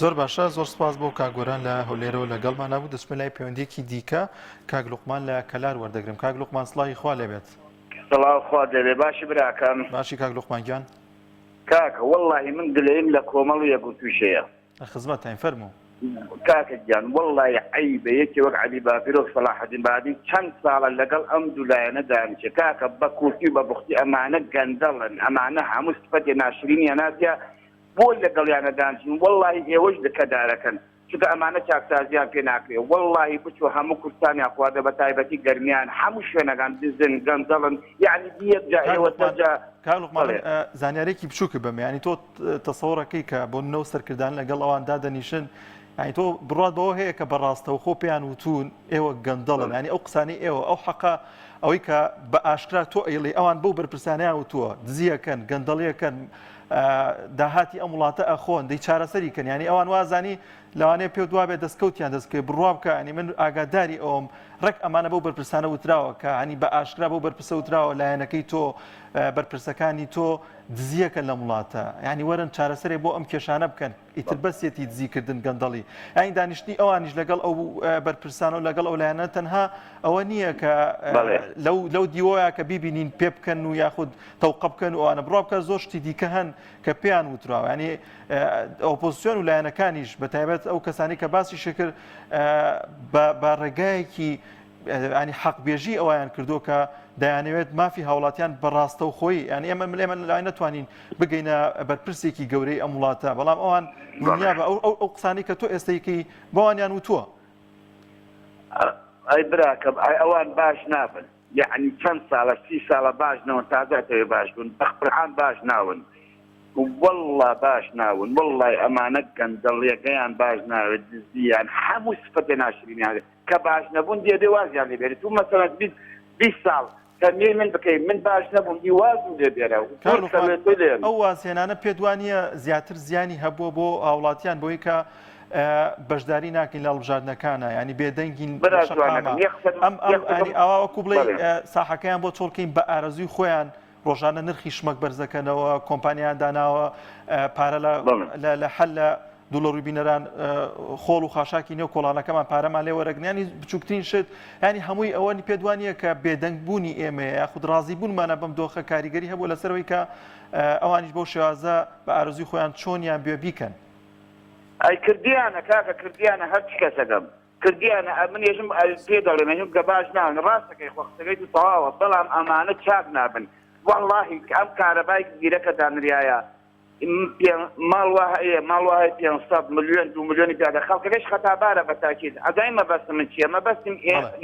زۆر باشە زۆر سپاس بۆ کاک گۆران لە هەولێرەوە لەگەڵمانا بوو دەچمە لای پەیوەندیەکی دیکە کاک لوقمان لە کەلار وەردەگرم کاک لوقمان سڵاوی خوا لێبێت. سڵاو خوات لێبێ باشی براکەم. باشی کاک لوقمان گیان. کاکە وەڵاهی من گلەیم لە کۆمەڵ و یەکگرتووش هەیە. لە خزمەتتاین فەرموو. کاکە گیان وەڵاهی عەیبە یەکێ وەک عەلی باپیرۆ و سەڵاحەدین بادین چەند ساڵە لەگەڵ ئەم دوو لایەنە دانیشێ کاکە بە کورتی و بە بوختی ئەمانە گەندەڵن ئەمانە هەموو سفەتێ ناشرینیان هاتیە بۆ لەگەڵیانە دانیشن وەڵاهی ئێوەش لکەدارەکەن. چونکە ئەمانە چاکسازیان پێ ناکرێ وەڵاهی بچۆ هەموو کوردستانیان خواردە بە تایبەتی گەرمیان هەموو شوێنەکان دزن گەندەڵن یەعنی یەک جا کاک ئێوە لوقمان دە جا کاک لوقمان بەڵێ من زانیارێکی بچووکە بەم یانی تۆ تەسەوڕەکەی کە بۆ نەو سەرکردان لەگەڵ ئەوان دادەنیشن یانی تۆ بڕات بەوە هەیە کە بە ڕاستەوخۆ پێیان وتون ئێوە گەندەڵن بەڵێ ینی ئەو قسانەی ئێوە ئەو حەقە ئەوەی کە بە ئاشکرا تۆ ئەیڵێی ئەوان بەو بەرپرسانەیان وتووە دزیەکەن گەندەڵیەکەن داهاتی ئەم وڵاتە ئەخۆن دەی چارەسەری کەن ینی ئەوان وازانی لەوانەیە پێ دوا بێت دەستکەوتیان دەستکەوێت بڕوا بکە ینی من ئاگاداری ئەوم ڕێک ئەمانە بەو بەرپرسانە وتراوە کە ینی بە ئاشکرا بەو بەرپرسە وتراوە لایەنەکەی تۆ بەرپرسەکانی تۆ دزیەکەن لەم وڵاتە ینی وەرن چارەسەرێک بۆ ئەم کێشانە بکەن ئیتر بەسیەتی دزیکردن گەندەڵی یانی دانیشتنی ئەوانیش لەگەڵ ئەو بەرپرسانە و لەگەڵ ئەو لایەنە تەنها ئەوە نییە کە لەو لەو دیوەیە کە بیبینین پێ بکەن و یاخود تەوقە بکەن و ئەوانە بڕوا بکە زۆر شتی دیکە هەن کە پێیان وتراوە ینی ئۆپۆزیسیۆن و لایەنەکانیش بە تایبەت ئەو کەسانی کە باسی شکر بە ڕێگایەکی ینی حەقبێژی ئەویان کردو کە دەیانەوێت مافی هاوڵاتیان بە ڕاستەوخۆی یان ئێمە ئێمە لای نەتوانین بگەینە بەرپرسێکی گەورەی ئەم وڵاتە بەڵام ئەوان دڵنیا بە ئەو ئەو قسانەی کە تۆ ئێستەیکەی بەوانیان وتووە. ئەی براکەم ئەی ئەوان باش نابن یەعنی چەند ساڵە سی ساڵە باش نەون تازە ئەتەوێ باش بن بەقورعان باش ناون واللە باش ناون واللەی ئەمانە گەندەڵیەکەیان باش ناوێت دزیان هەموو سفەتێ ناشرینیان کە باش نەبوون دێ وازیان لێ بێنێت و مەسەلەن 20 ساڵ تەمیەی من بکەی من باش نەبووم دی وازم لێ بێنە و کاک زۆر لوقمان کەمێ لێم. ئەو وازهێنانە پێت وا نییە زیاتر زیانی هەبووە بۆ هاوڵاتیان بۆی کە بەشداری ناکەین لە هەڵبژاردنەکانە ینی بێدەنگین لە برا شەقامە جوانەکەم یەک قسەم ئەم ئەم یەک قسەم ینی ئاوا وەکو بڵێی بەڵێ. ساحەکەیان بۆ چۆڵکەین بە ئارەزووی خۆیان ڕۆژانە نرخی شمەک بەرزەکەنەوە کۆمپانیایان داناوە پارە لە بەڵێ. لە لە حەل لە دوڵەڕووی بینەران خۆڵ و خاشاکی نێو کۆڵانەکەمان پارەمان لێ وەرەگرن ینی بچووکترین شت ینی هەمووی ئەوەنی پێت وانە کە بێدەنگ بوونی ئێمەیە یاخود ڕازی بوونمانە بەم دۆخە کاریگەری هەبوو لەسەرەوەی کە ئەوانیش بەو شێوازە بە ئارەزووی خۆیان چۆنیان بێ بیکەن. ئەی کردیانە کاکە کردیانە هەرچ کەسەکەم کردیانە ئەمن ێژم پێ دەڵێم ێژم کە باش ناون ڕاستەکەی خۆ قسەکەی تو تەواوە بەڵام ئەمانە چاک نابن وەڵاهی ئەم کارەبای گیرەکە دانریایە ماڵ وا هەیە ماڵ وا هەیە 500 ملیۆن دو ملیۆنی پیادە خەڵکەکەش خەتابارە بە تاکید ئەزای مەبەستم من چییە مەبەستم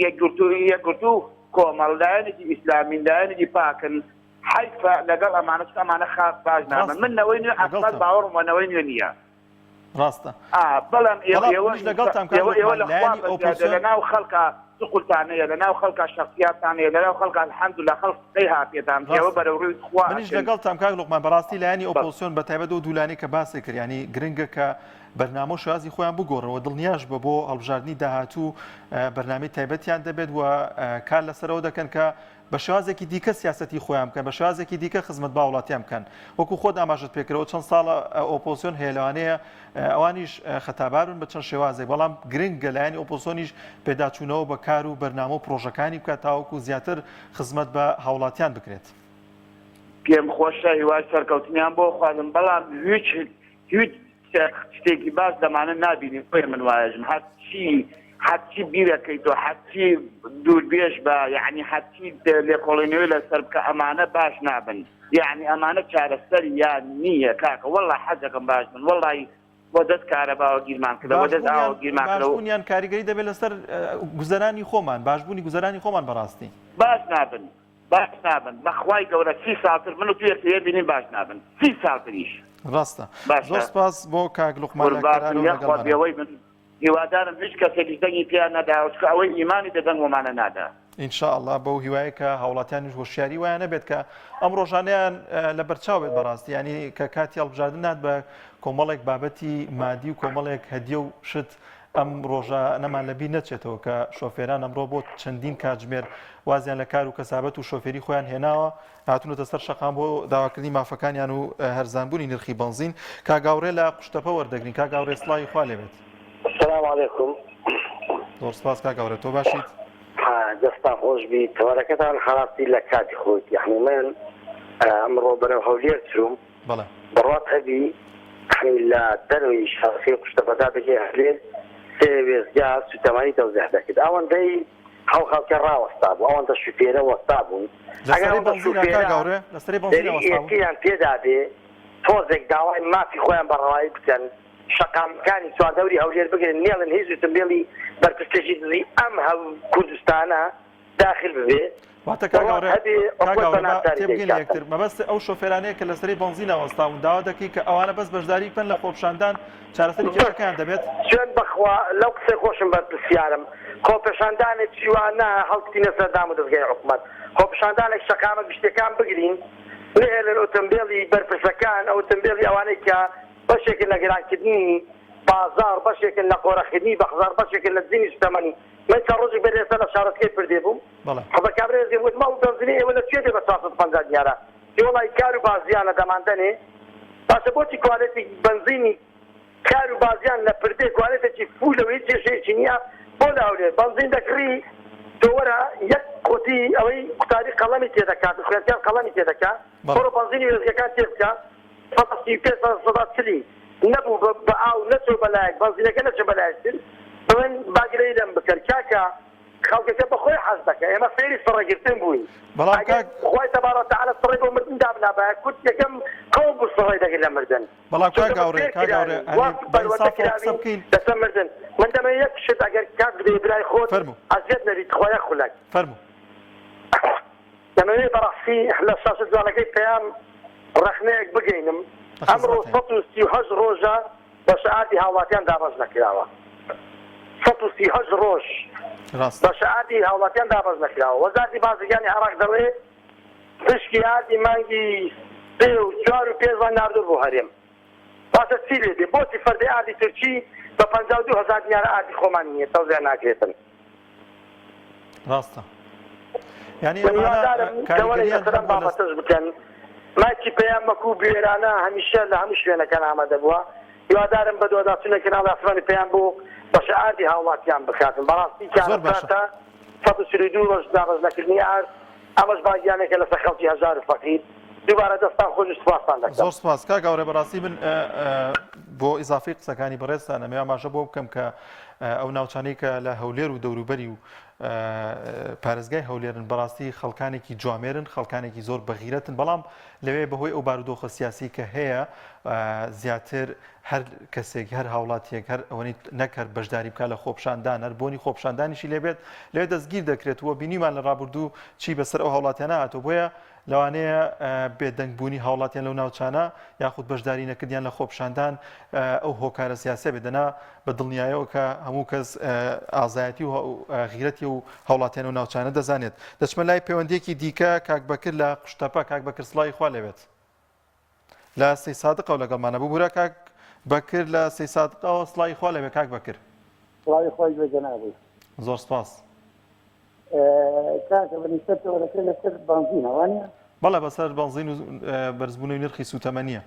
یەکگرتوو یەکگرتوو کۆمەڵ لایەنێکی ئیسلامین لایەنێکی پاکن حەیفە لەگەڵ ئەمانە چونکە ئەمانە خاک باش نابن من نەوەی نوێ ئەسڵەن باوەڕم وە نەوەی نوێ نییە ڕاستە ئا بەڵام ئێوە بەڵام ئێوە منیش لەگەڵتام کاک ئێوە ئێوە لوقمان لە خوا لایەنی بەزیادە ئۆپۆزسیۆن لە ناو خەڵکا سقولتان هەیە لە ناو خەڵکا شەخسیاتان هەیە لە ناو خەڵکا الحمدللە خەڵک قسەی ها پێتان ئێوە ڕاستە بەرەو ڕووی خوا منیش ئەچن لەگەڵتام کاک لوقمان بەڕاستی لایەنی بەڵێ. ئۆپۆزسیۆن بە تایبەت ئەو دوولانەی کە باست کرد یانی گرنگە کە بەرنامە و شێوازی خۆیان بگۆڕن و دڵنیاش بە بۆ هەڵبژاردنی داهاتوو بەرنامەی تایبەتیان دەبێت و کار لەسەرەوە دەکەن کە بە شێوازێکی دیکە سیاسەتی خۆیان بکەن، بە شێوازێکی دیکە خزمەت بە هاوڵاتیان بکەن. وەکو خۆت ئاماژەت پێکردەوە چەند ساڵە ئۆپۆزسیۆن هەیە لەوانەیە ئەوانیش خەتابار بن بە چەند شێوازێک، بەڵام گرنگە لایەنی ئۆپۆزسیۆنیش پێداچوونەوە بە کار و بەرنامە و پڕۆژەکانی بکات تاوەکو زیاتر خزمەت بە هاوڵاتیان بکرێت. پێم خۆشە هیوای سەرکەوتنیان بۆ خوازم بەڵام هیچ هیچ شتێکی باش لەمانە نابینین بۆیە من وایەژم هەرچی هەرچی بیرەکەیتەوە هەرچی دووربێژ بە یعنی هەرچی لێکۆڵینەوەی لەسەر بکە ئەمانە باش نابن یعنی ئەمانە چارەسەریان نییە کاکە وەڵا حەزەکەم باش بن وەڵی بۆ دەست کارەباوە گیرمان کردە بۆ دەست ئاوە گیرمان کردەوە باشبوونیان کاریگەری دەبێت لەسەر گوزەرانی خۆمان باشبوونی گوزەرانی خۆمان بەڕاستی باش نابن باش نابن بەخوای گەورە سی ساڵ تر من و تو یەکتر بینین باش نابن سی ساڵ تریش ڕاستە باشە زۆر سپاس بۆ کاک لوقمان لە قوربانتم کەرارەوە یاخوا لەگەڵمانە. بێوەی بن هیوادارم هیچ کەسێکیش دەنگی پێیان نەدا چونکە ئەوەی ئیمانی بێ دەنگ وەمانە نادا. ان شاء اللە بەو هیوایە کە هاوڵاتیانیش هۆشیاری وایان نەبێت کە ئەم ڕۆژانەیان لەبەرچاو بێت بەڕاستی ینی کە کاتی هەڵبژاردن نات بە کۆمەڵێک بابەتی مادی و کۆمەڵێک هەدیە و شت ئەم ڕۆژانەمان لەبیر نەچێتەوە کە شۆفێران ئەمڕۆ بۆ چەندین کاتژمێر وازیان لە کار و کەسابەت و شۆفێری خۆیان هێناوە هاتوونەتە سەر شەقام بۆ داواکردنی مافەکانیان و هەرزانبوونی نرخی بەنزین. کاک هاوڕێ لە قوشتەپە وەردەگرین. کاک هاوڕێ سڵاوی خوا لێ بێت. سلام علیکم. زۆر سپاس کاک هاوڕێ تۆ باشیت؟ ها دەستان خۆش بی تەوەرەکەتان خەڵاسی لە کاتی خۆیت یەعنی من ئەمڕۆ بەرەو هەولێر چووم بەڵێ. بڕوات هەبی یەعنی لە دەرەوەی شارەکەی قوشتەپە تا دەگەی هەولێر سێ وێستگە سوتەمەنی تەوزیع دەکرد ئەوەندەی ئەو خەڵکە ڕاوەستا بوو ئەوەندە شوفێرە وەستا بوون ئەگەر لەسەری ئەوەندە بەنزینە کاک شوفێرە هاوڕێ لەسەری بەنزینە دەری وەستا بوون؟ ئێسیان پێدا بێ تۆزێک داوای مافی خۆیان بە ڕەوایی بکەن. شەقامەکانی چواردەوری هەولێر بگرن نێڵن هیچ ئوتومبێلی بەرپرسێکی دزی ئەم هەو کوردستانە داخل ببێ واتە کاک وڵات هاوڕێ هەبێ کاک حکومەت بە هاوڕێ با ناچاری تێبگەین لە دەیکاتن. یەکتر مەبەست ئەو شۆفێرانەیە کە لەسەری بەنزینە وەستاون داوا دەکەی کە ئەوانە بەس بەشداری بکەن لە خۆپیشاندان چارەسەری بەس کێشەکەیان دەبێت؟ سوێند بەخوا لەو قسەی خۆشم بەرپرسیارم خۆپێشاندانێکی وا نا هەڵکتینە سەر دام و دەزگای حکومەت خۆپیشاندانێک شەقامە گشتیەکان بگرین نەهێلن ئوتومبێلی بەرپرسەکان ئوتومبێلی ئەوانەی کە بەشێکن لە گرانکردنی بازاڕ بەشێکن لە قۆرەخکردنی بەخزاڕ بەشێکن لە دزینی سوتەمەنی من چەند ڕۆژێک بەر ئێستا لە شارۆچکەی پردێ بووم بەڵێ. حەزە کابرایەک دێ وتم ئەو بەنزینەی ئێوە لە کوێ دێ بە 450 دینارە تی وەڵای کار و بازیانە دەماندەنێ باشە بۆچی کوالێتی بەنزینی کار و بازیان لە پردێ کوالێتێکی فولە و هیچ کێشەیەکی نییە بۆ لە هەولێر بەنزین دەکڕی تۆ وەرە یەک قوتی ئەوەی قوتابی قەڵەمی تێدەکات و خوێندکار قەڵەمی تێدەکا بەڵێ. بڕۆ بەنزینی وێستگەکان تێبکە سەدا 35 سەدا چلی نەبوو بە بە ئاو نەچۆ بەلایەک بەنزینەکە نەچۆ بەلایەک تر بڵێن با گلەیی لەم بکەن کاکە خەڵکەکە بەخۆی حەز دەکا ئێمە فێری سڕەگرتن بووین بەڵام ئەگەر کاک خوای تبارک وتعالی سڕەی بۆ مردن دابنابایە کورد یەکەم قەوم بوو سڕەی دەگرت لە مردن بەڵام کاک چونکە هاوڕێ فێر کاک هاوڕێ کراوین وا ئەنی بە پەروەردە ئینسافەوە قسە کراوین بکەین لەسەر مردن من دەمەوێ یەک شت ئەگەر کاک بدەی برای خۆت فەرموو ئەزیەت نەبی تخوا یەک خولەک فەرموو. دەمەوێ بەڕاستی لە شاشە جوانەکەی پەیام ڕەخنەیەک بگەینم لە ئەمڕۆ خزمەتین. 138 ڕۆژە بەشە ئاردی هاوڵاتیان دابەش نەکراوە 138 ڕۆژ ڕاستە. بەشە ئاردی هاوڵاتیان دابەش نەکراوە وەزارەتی بازرگانی عێراق دەڵێ پشکی ئاردی مانگی سێ و چوار و پێنجمان ناردووە بۆ هەرێم باشە چی لێ دێ بۆچی فەردەی ئاردی تورکی بە 52 هەزار دینارە ئاردی خۆمان نییە تەوزیع ناکرێتن. ڕاستە یعنی من هیوادارم کەوەرە لەسەر ئەم بابەتەش بکەن مایکی پەیام وەکو بوێرانە هەمیشە لە هەموو شوێنەکان ئامادە بووە هیوادارم بەدواداچوونە کەناڵی ئاسمانی پەیام بۆ بەشە ئاردی هاوڵاتیان بکاتن بەڕاستی زۆر باشە. کارەساتە 142 ڕۆژ دابەش نەکردنی ئارد ئەمەش باگیانێکە لەسەر خەڵکی هەژار و فەقیر دووبارە دەستان خۆش و سوپاستان دەکەم. زۆر سپاس کاک هاوڕێ بەڕاستی من بۆ ئیزافەی قسەکانی بەڕێزتان ئەمەوێ ئاماژە بۆ بکەم کە ئەو ناوچانەی کە لە هەولێر و دەوروبەری و پارێزگای هەولێرن بەڕاستی خەڵکانێکی جوامێرن خەڵکانێکی زۆر بەغیرەتن بەڵام لەوێ بەهۆی ئەو بارودۆخە سیاسی کە هەیە زیاتر هەر کەسێک هەر هاوڵاتیەک هەر ئەوەی نەک هەر بەشداری بکە لە خۆپشاندان هەر بۆنی خۆپشاندانیشی لێبێت لەوێ دەستگیر دەکرێت و بینیمان لە ڕابردوو چی بەسەر ئەو هاوڵاتیانە هاتوو بۆیە لەوانەیە بێدەنگ بوونی هاوڵاتیان لەو ناوچانە یاخود بەشداری نەکردیان لە خۆپیشاندان ئەو هۆکارە سیاسیە بێت دەنا بە دڵنیایەوە کە هەموو کەس ئازایەتی و غیرەتی و هاوڵاتیان و ناوچانە دەزانێت دەچمە لای پەیوەندیەکی دیکە کاک بەکر لە قوشتەپە کاک بەکر سڵاوی خوا لێبێت لە سەی سادقەوە لەگەڵمانە ببورە کاک بەکر لە سەی سادقەوە سڵاوی خوا لەوێ کاک بەکر سڵاوی خوای بێ جەنابی زۆر سپاس کاکە بە نیسبەت تەوەرەکە لەسەر بەنزینە وانە؟ بەڵێ بەسەر بەنزین و بەرزبوونەوەی نرخی سووتەمەنییە.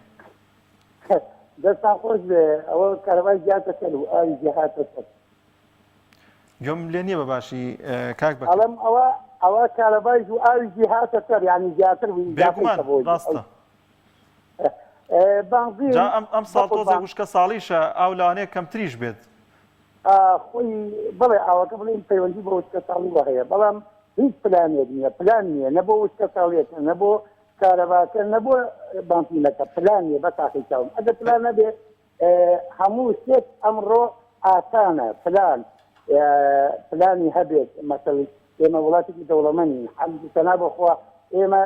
دەستان خۆش بێ ئەوە کارەبای زیاتە سەر و ئاوی زیهاتە سەر. گوێم لێ نییە بە باشی کاک بەکر. ئەڵێم ئەوە ئەوە کارەبای و ئاوی زیهاتە سەر یانی زیاتر بوو بێگومان ڕاستە. بەنزین جا ئەم ئەم ساڵ تۆزێک وشکە ساڵیشە ئاو لەوانەیە کەمتریش بێت. خۆی بەڵێ ئاوەکە بڵێین پەیوەندی بە وشکەساڵیوە هەیە بەڵام هیچ پلانێک نییە پلان نییە نە بۆ وشکەساڵیەکە نە بۆ کارەباکە نە بۆ بانتینەکە پلان نییە بە تاقی چاوم ئەگەر پلان نەبێ هەموو شتێک ئەمڕۆ ئاسانە پلان پلانی هەبێت مەسەل ئێمە وڵاتێکی دەوڵەمەنین حەمد و سەنا بۆ خوا ئێمە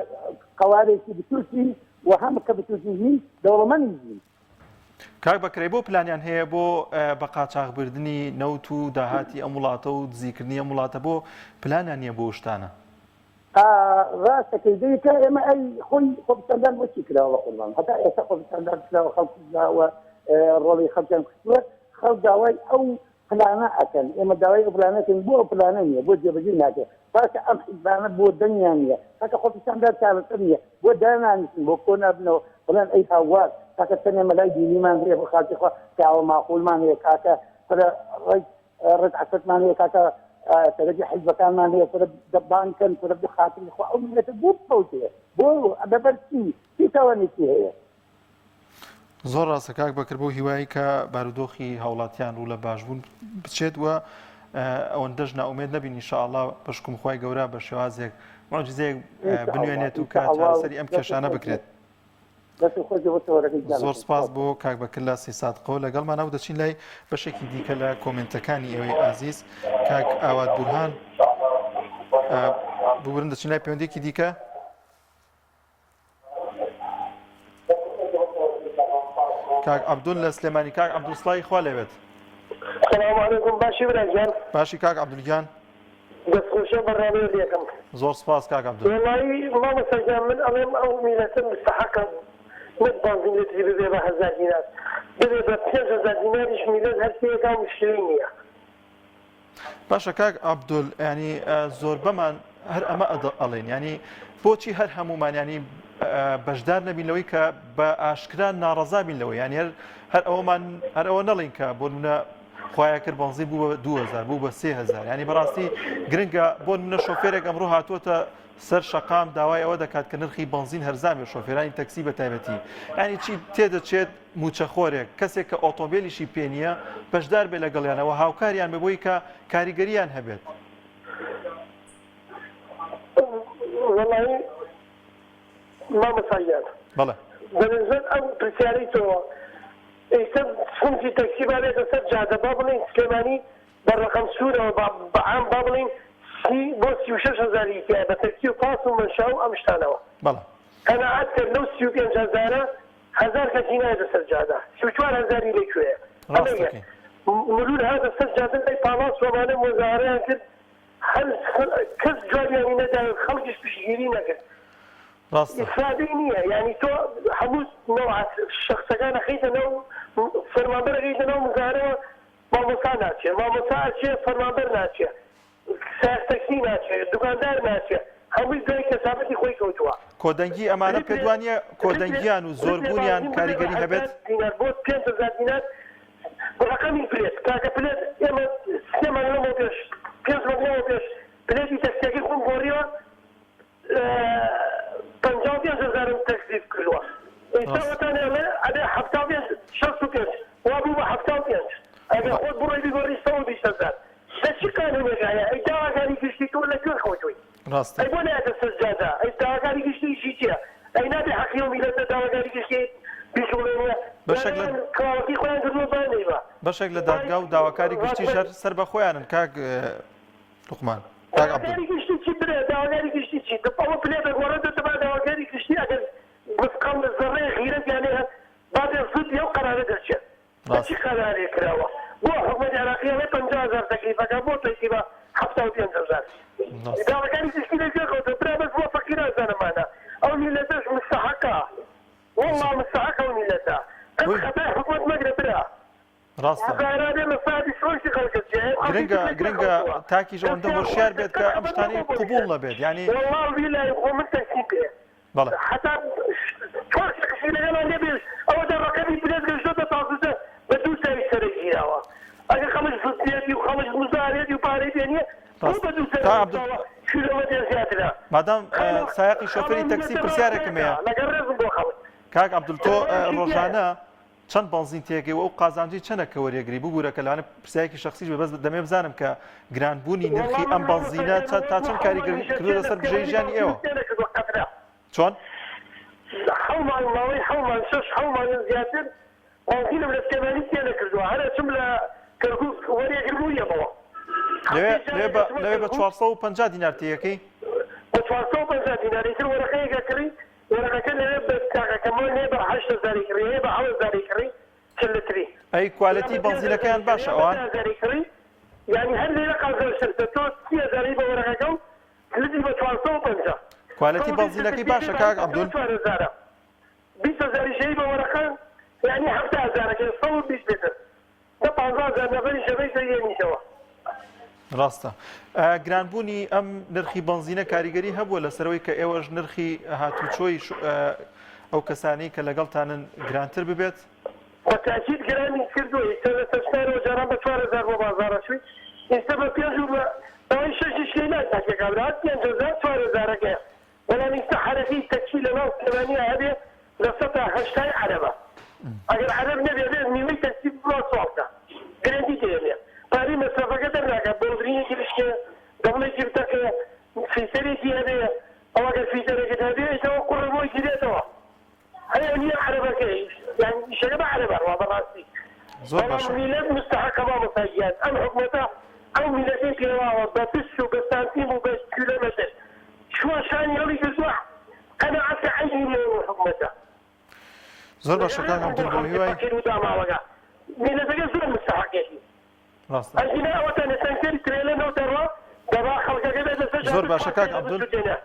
قەوارێکی بچووکین و هەم کە بچووکیین دەوڵەمەنیشین کاک بەکرەی بۆ پلانیان هەیە بۆ بە قاچاخبردنی نەوت و داهاتی ئەم وڵاتە و دزیکردنی ئەم وڵاتە بۆ پلانیان نییە بۆ شتانە؟ ڕاستەکەی دەی کە ئێمە ئەی خۆی خۆپیشاندان بۆچی کراوە بە قوربان هەتا ئێستا خۆپیشاندان کراوە خەڵک کوژراوە ڕۆڵی خەڵکیان کوشتووە خەڵک داوای ئەو پلانە ئەکەن ئێمە داوای ئەو پلانە ئەکەین بۆ ئەو پلانە نییە بۆ جێبەجێ ناکرێت باشە ئەم حیزبانە بۆ دەنگیان نییە کاکە خۆپیشاندان چارەسەر نییە بۆ دانانیشن بۆ کۆ نابنەوە بڵێن ئەی هاوار کاکە چەندێ مەلای دینیمان هەیە بۆ خاکی خوا پیاوە ماقولمان هەیە کاکە فرە ڕێک ڕێک عەسەتمان هەیە کاکە سەرەکی حیزبەکانمان هەیە فرە بانگ کەن فرە بۆ خاتری خوا ئەو میللەتە بۆ بفەوتێ بۆ لەبەر چی چی تاوانێکی هەیە زۆر ڕاستە کاک بەکر بەو هیوایی کە بارودۆخی هاوڵاتیان ڕوو لە باشبوون بچێت و ئەوەندەش نائومێد نەبین ئینشاءاللە بەشکم خوای گەورە بە شێوازێک معجزەیەک بنوێنێت و کە چارەسەری ئەم کێشانە بکرێت. دەست خۆش بۆ تەوەرەکەی زۆر گیانەکەم. سپاس بۆ کاک بەکر لە سیسادقەوە لەگەڵمانە و دەچین لای بەشێکی دیکە لە کۆمێنتەکانی ئێوەی ئازیز کاک ئاوات بورهان ببورن دەچین لای پەیوەندێکی دیکە کاک عەبدول لە سلێمانی کاک عەبدول سڵاوی خوا لێبێت. سلام علیکم باشی برا گیان. باشی کاک عەبدول گیان. دەست خۆشی ئەم بەرنامەیە لێکەم. زۆر سپاس کاک عەبدول. وەڵایی مامۆستا گیان من ئەڵێم ئەو میلەتە مستەحەقە نەک بانزین لتری ببێ بە هەزار دینار ببێ بە 5000 دیناریش میلەت هەر تێکا و مشکلەی نییە. باشە کاک عەبدول ینی زۆربەمان هەر ئەمە ئەڵێن ینی بۆچی هەر هەمومان ینی بەشدار نەبین لەوەی کە بە ئاشکرا ناڕەزا بین لەوە ینی هەر هەر ئەومان هەر ئەوە نەڵین کە بۆ منە خخوایە کرد بەنزین بوو بە 2000 بوو بە 3000 ینی بەڕاستی گرنگە بۆ منە شۆفێرێک ئەمڕۆ هاتووەتە سەر شەقام داوای ئەوە دەکات کە نرخی بەنزین هەرزان بێت شۆفێرانی تەکسی بە تایبەتی ینی چی تێدەچێت مووچەخۆرێک، کەسێک کە ئۆتۆمبێلیشی پێ نییە، بەشدار بێت لەگەڵیانە و هاوکاریان بێت بۆی کە کاریگەرییان هەبێت. وەڵایی مامۆستا گیان بەڵێ. بەنسبەت ئەو پرسیارەی تۆ ئیستا سنفی تەکسی با بێتە سەر جادە با بڵێین سلێمانی بە ڕەقەم سوورەوە با بە عام با بڵێین سی بۆ 36 هەزاری تیایە بە تەکسی و پاس و مەنشا و ئەم شتانەوە بەڵێ. قەناعەت کەر لەو 35 هەزارە هەزار کەسی نایەتە سەر جادە 34 هەزاری لە کوێیە ئەمە یەک ڕاستەکەی. مرور هاتە سەر جادە لای پاڵاس و ئەمانە مۆزاهەرەیان کرد هەر کەس جوابیانی نەدایە خەڵکیش پشتگیری نەکرد ڕاستە. ئیسفادەی نییە یانی تۆ هەموو نەوعە شەخسەکان ئەخەیتە ناو فەرمانبەر ئەخەیتە ناو مزاهەرەوە مامۆستا ناچێ مامۆستا ئەچێ فەرمانبەر ناچێ سایەق تەکسی ناچێ دوکاندار ناچێ هەمووی دوای کەسابەتی خۆی کەوتووە. کۆدەنگی ئەمانە پێت وا نییە کۆدەنگیان و زۆربوونیان کاریگەری هەبێت؟ دینار بۆ 5000 دینار ڕەقەمی پلێت کاکە پلێت ئێمە سێ مانگ لەمەو پێش پێنج مانگ لەمەو پێش پلێتی تەکسیەکەی خۆم گۆڕیوە 55 هەزارم تەکزیب کردووە ئێستا ئەوەتان ئەڵێ ئەبێ 75 65 وا بوو بە 75 ئەگەر خۆت بڕۆی بیگۆڕی 120 هەزار لە چ قانونێک هەیە ئەی داواکاری گشتی تۆ لە کوێ خەوتووی ڕاستە. ئەی بۆ نایەتە سەر جادە ئەی داواکاری گشتی ئیشی چیە ئەی نابێ حەقی ئەو میلەتە داواکاری گشتی بیجوڵێنێ بەشێک لە یان کڵاوەکەی خۆیان کردووە با نەیبا بەشێک لە دادگا و داواکاری گشتیش هەر سەر بە خۆیانن کاک لوقمان کاک عەبدول. داواکاری گشتی چی برا داواکاری گشتی چی ئەوە پلێ دەگۆڕێت دەتە با داواکاری گشتی ئەگەر مسقەڵ زەڕەیە غیرەتیان هەیە با بێ زدی ئەو قەرارە دەرچێت. بە چی قەرارێک کراوە؟ بۆ حکومەتی عێراقی ئەڵێ 50 هەزار تەکلیفەکە بۆ تۆی بە 75 هەزار؟ داواکاری گشتی لە گوێ کەوتووە برا بەس بۆ فەقیران زانمانە ئەو میللەتەش مستەحەقە وەڵڵا مستەحەقە ئەو میللەتە قەت خەتای حکومەت مەگرە برا ڕاستە گرنگە گرنگە تاکیش ئەوەندە هۆشیار بێت کە ئەم شتانەی قبوڵ نەبێت یانی وەڵڵا ویلای خۆ من تەکسیم پێ بەڵێ. هەتا چوار شەخسی لەگەڵا نەبێ ئەوە دە ڕەقەمی پلێت گەشتۆتە تازدە بە دوو چاوی سەرە گیراوە ئەگەر خەڵک زستیەتی و خەڵک مزارێتی و پارەی پێ نییە بۆ بە دوو تا سەرە عەبدول گیراوە کیلۆمەتر زیاترە مادام سایەقی شۆفێری تەکسی پرسیارێکم هەیە لەگەڵ ڕێزم بۆ خەڵک کاک عەبدول تۆ ڕۆژانە چەند بەنزین تێگەی و ئەو قازانجەی چەنە کە وەریەگری ببورە کە لەوانە پرسیارێکی شەخسیش بێ بەس دەمەوێ بزانم کە گرانبوونی نرخی ئەم بەنزینە چەند تا چەند کاریگەری کردووە لەسەر بژێوی ژیانی ئێوە چۆن؟ حەو مانگ ماوەی حەو مانگ شەش حەو مانگ زیاتر بەنزینم لە سلێمانی تێ نەکردووە هەر ئەچم لە کەرکوک وەریەگرم و یەمەوە لەوێ لەوێ بە لەوێ بە 450 دینار تێیەکەی؟ بە 450 دینار ئیتر وەرەقەیەک ئەکڕی وەرەقەکە لەوێ بە تاقەکەمان هەیە بە هەشت هەزاری کڕی هەیە بە حەوت هەزاری کڕی چل لتری. ئەی کوالێتی بەنزینەکەیان باشە ئەوان؟ هەزاری کڕی یانی هەر لێرە قازانجترتە تۆ سی هەزاری بە وەرەقەکە و لتری بە 450. کوالێتی بەنزینەکەی باشە کاک عەبدول؟ چوار هەزارە 20 هەزاریش هەیە بە وەرەقە یانی حەفتا هەزارەکەی 120 لتر. دە پانزە هەزار نەفەریش لە بەیتە یەنیتەوە. ڕاستە. گرانبوونی ئەم نرخی بەنزینە کاریگەری هەبووە لەسەرەوەی کە ئێوەش نرخی هاتوچۆی ئەو کەسانەی کە لەگەڵتانن گرانتر ببێت؟ بە تاکید گرانی کردووە ئیستا لە سەرشارەوە جاران بە 4000 بۆ بازاڕ ئەچووی ئیستا بە پێنج و بە بایی شەشیش لێی ناکات کابرا هەر 5000 4000ەکەیە بەڵام ئیستا حەرەکەی تەکسی لە ناو سلێمانیا هەبێ لە سەتا هەشتای عەرەبە ئەگەر عەرەب نەبێ ئەبێ نیوەی تەکسی بڕوا سواڵ کا گرەنتی تێ نیە پارەی مەسرەفەکە دەرناکا بۆڵدرینێکی بشکێ دەبڵێکی بتەقێ فیلتەرێکی هەبێ ئەو ئەگەر فیلتەرێکت هەبێ ئیتر ئەوە قوڕە بۆی گیرێتەوە هەیە. نییە عەرەبەکەی یان ئیشەکە بە عەرەب ئەڕوا بەڕاستی زۆر بەڵام باشە. میلەت مستەحەقە مامۆستا گیان ئەم حکومەتە ئەو میلەتەی پێواوە بە پست و بە سانتیم و بە کیلۆمەتر چووە شانی هەڵی گرتووە قەناعەت کە عەیبی نییە ئەو حکومەتە زۆر باشە کاک عەبدول بۆ هیوای فەقیر و داماوەکە میلەتەکە زۆر مستەحەقێتی ڕاستە. ئەگینا ئەوەتان لە تەنکەری ترێلە نەوت ئەڕوا دەبا خەڵکەکە بێتە سەر زۆر جادە باشە کاک ترێلە عەبدول بسوتێنە.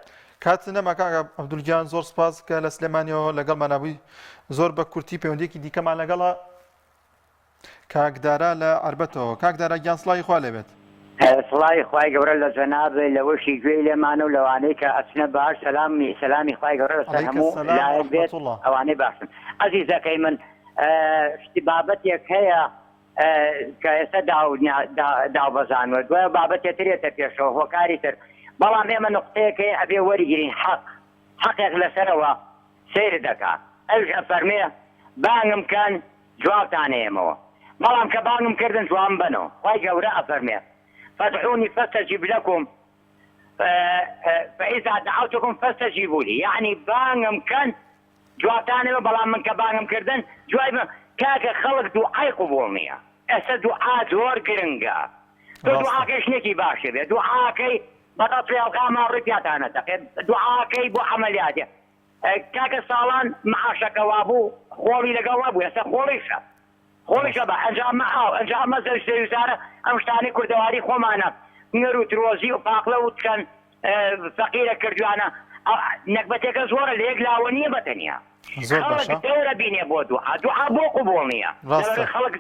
کات نەما کاک عەبدول گیان زۆر سپاس کە لە سلێمانیەوە لەگەڵمانا بووی زۆر بە کورتی پەیوەندیەکی دیکەمان لەگەڵە کاک دارا لە عەربەتەوە کاک دارا گیان سڵاوی خوا لێبێت. سڵاوی خوای گەورە لە جەناب لەوەشی گوێی لێمانە و لەوانەی کە ئەچنە باش سەلامی سەلامی خوای گەورە لەسەر علیک هەموو السلام لایەک بێت ورحمة اللە. ئەوانەی باشن ئەزیزەکەی من شتی بابەتێک هەیە کە ئێستا داوبەزانوە دوای بابەتێ ترێتە پێشەوە هۆکاری تر بەڵام ئێمە نقطەیەک هەیە ئەبێ وەریگرین حەق حەقێک لەسەرەوە سەیر دەکا ئەویش ئەفەرمێ بانگم کەن جوابتان ئەیەمەوە بەڵام کە بانگم کردن جوابم بەنەوە خوای گەورە ئەفەرمێ فادعونی فاستجب لکم فاذا دعوتکم فاستجیبوا لی یەعنی بانگم کەن جوابتانەوە بەڵام من کە بانگم کردن جوای بم کاکە خەڵک دوعای قبوڵ نییە ئێستا دوعا زۆر گرنگە تۆ ڕاستە. دوعاکەی ژنێکی باشێ بێ دوعاکەی بەتەتڵی ئەڵقاما ڕووی پیاتانە تەقێ دوعاکەی بۆ عەمەلیاتێ کاکە ساڵان معاشەکە وابوو خۆڵی لەگەڵ نەبوو ئێستا خۆڵیشە خۆڵیشە بە ئەنجا ئەمە ئاو ئەنجا ئەمە زەوی زەویزارە ئەم شتانەی کوردەواری خۆمانە نەر و ترۆزی و پاقلە و چەند فەقیرە کردویانە نەگبەتێکە زۆرە لە یەک لاوە نییە بە تەنیا زۆر خەڵک باشە دەورە بینێ بۆ دوعا دوعا بۆ قبوڵ نییە ڕاستە. لەبەر خەڵک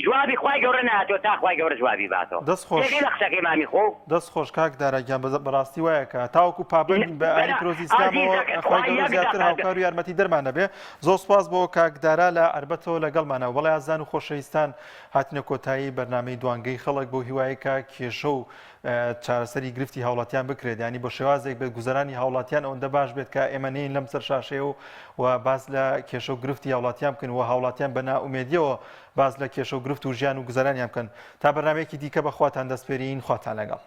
جوابی خوای گەورە نایەتەوە تا خوای گەورە جوابی باتەوە دەست خۆش. تێگەی لە قسەکەی مامی خۆ دەست خۆش کاک دارا گیان بەز بەڕاستی وایە کە تاوەکو پابەند بین بە ئایینی پیرۆزی ئیسلامەوە ئازیزەکە خوای خوای گەورە یەک زیاتر دەقە هاوکار و یارمەتی دەرمان نەبێ زۆر سوپاس بۆ کاک دارا لە عەربەتەوە لەگەڵمانە بەڵێ ئازیزان و خۆشەویستان هاتینە کۆتایی بەرنامەی دوانگەی خەڵک بەو هیوایەی کە کێشە و چارەسەری گرفتی هاوڵاتیان بکرێت ینی بە شێوازێک بێت گوزەرانی هاوڵاتیان ئەوەندە باش بێت کە ئێمە نین لەم سەر شاشەیە و و باس لە کێشە و گرفتی هاوڵاتیان بکەن و هاوڵاتیان بە نائومێدیەوە باس لە کێشە و گرفت و ژیان و گوزەرانیان بکەن تا بەرنمەیەکی دیکە بەخواتان دەستپێرین خواتان لەگەڵ.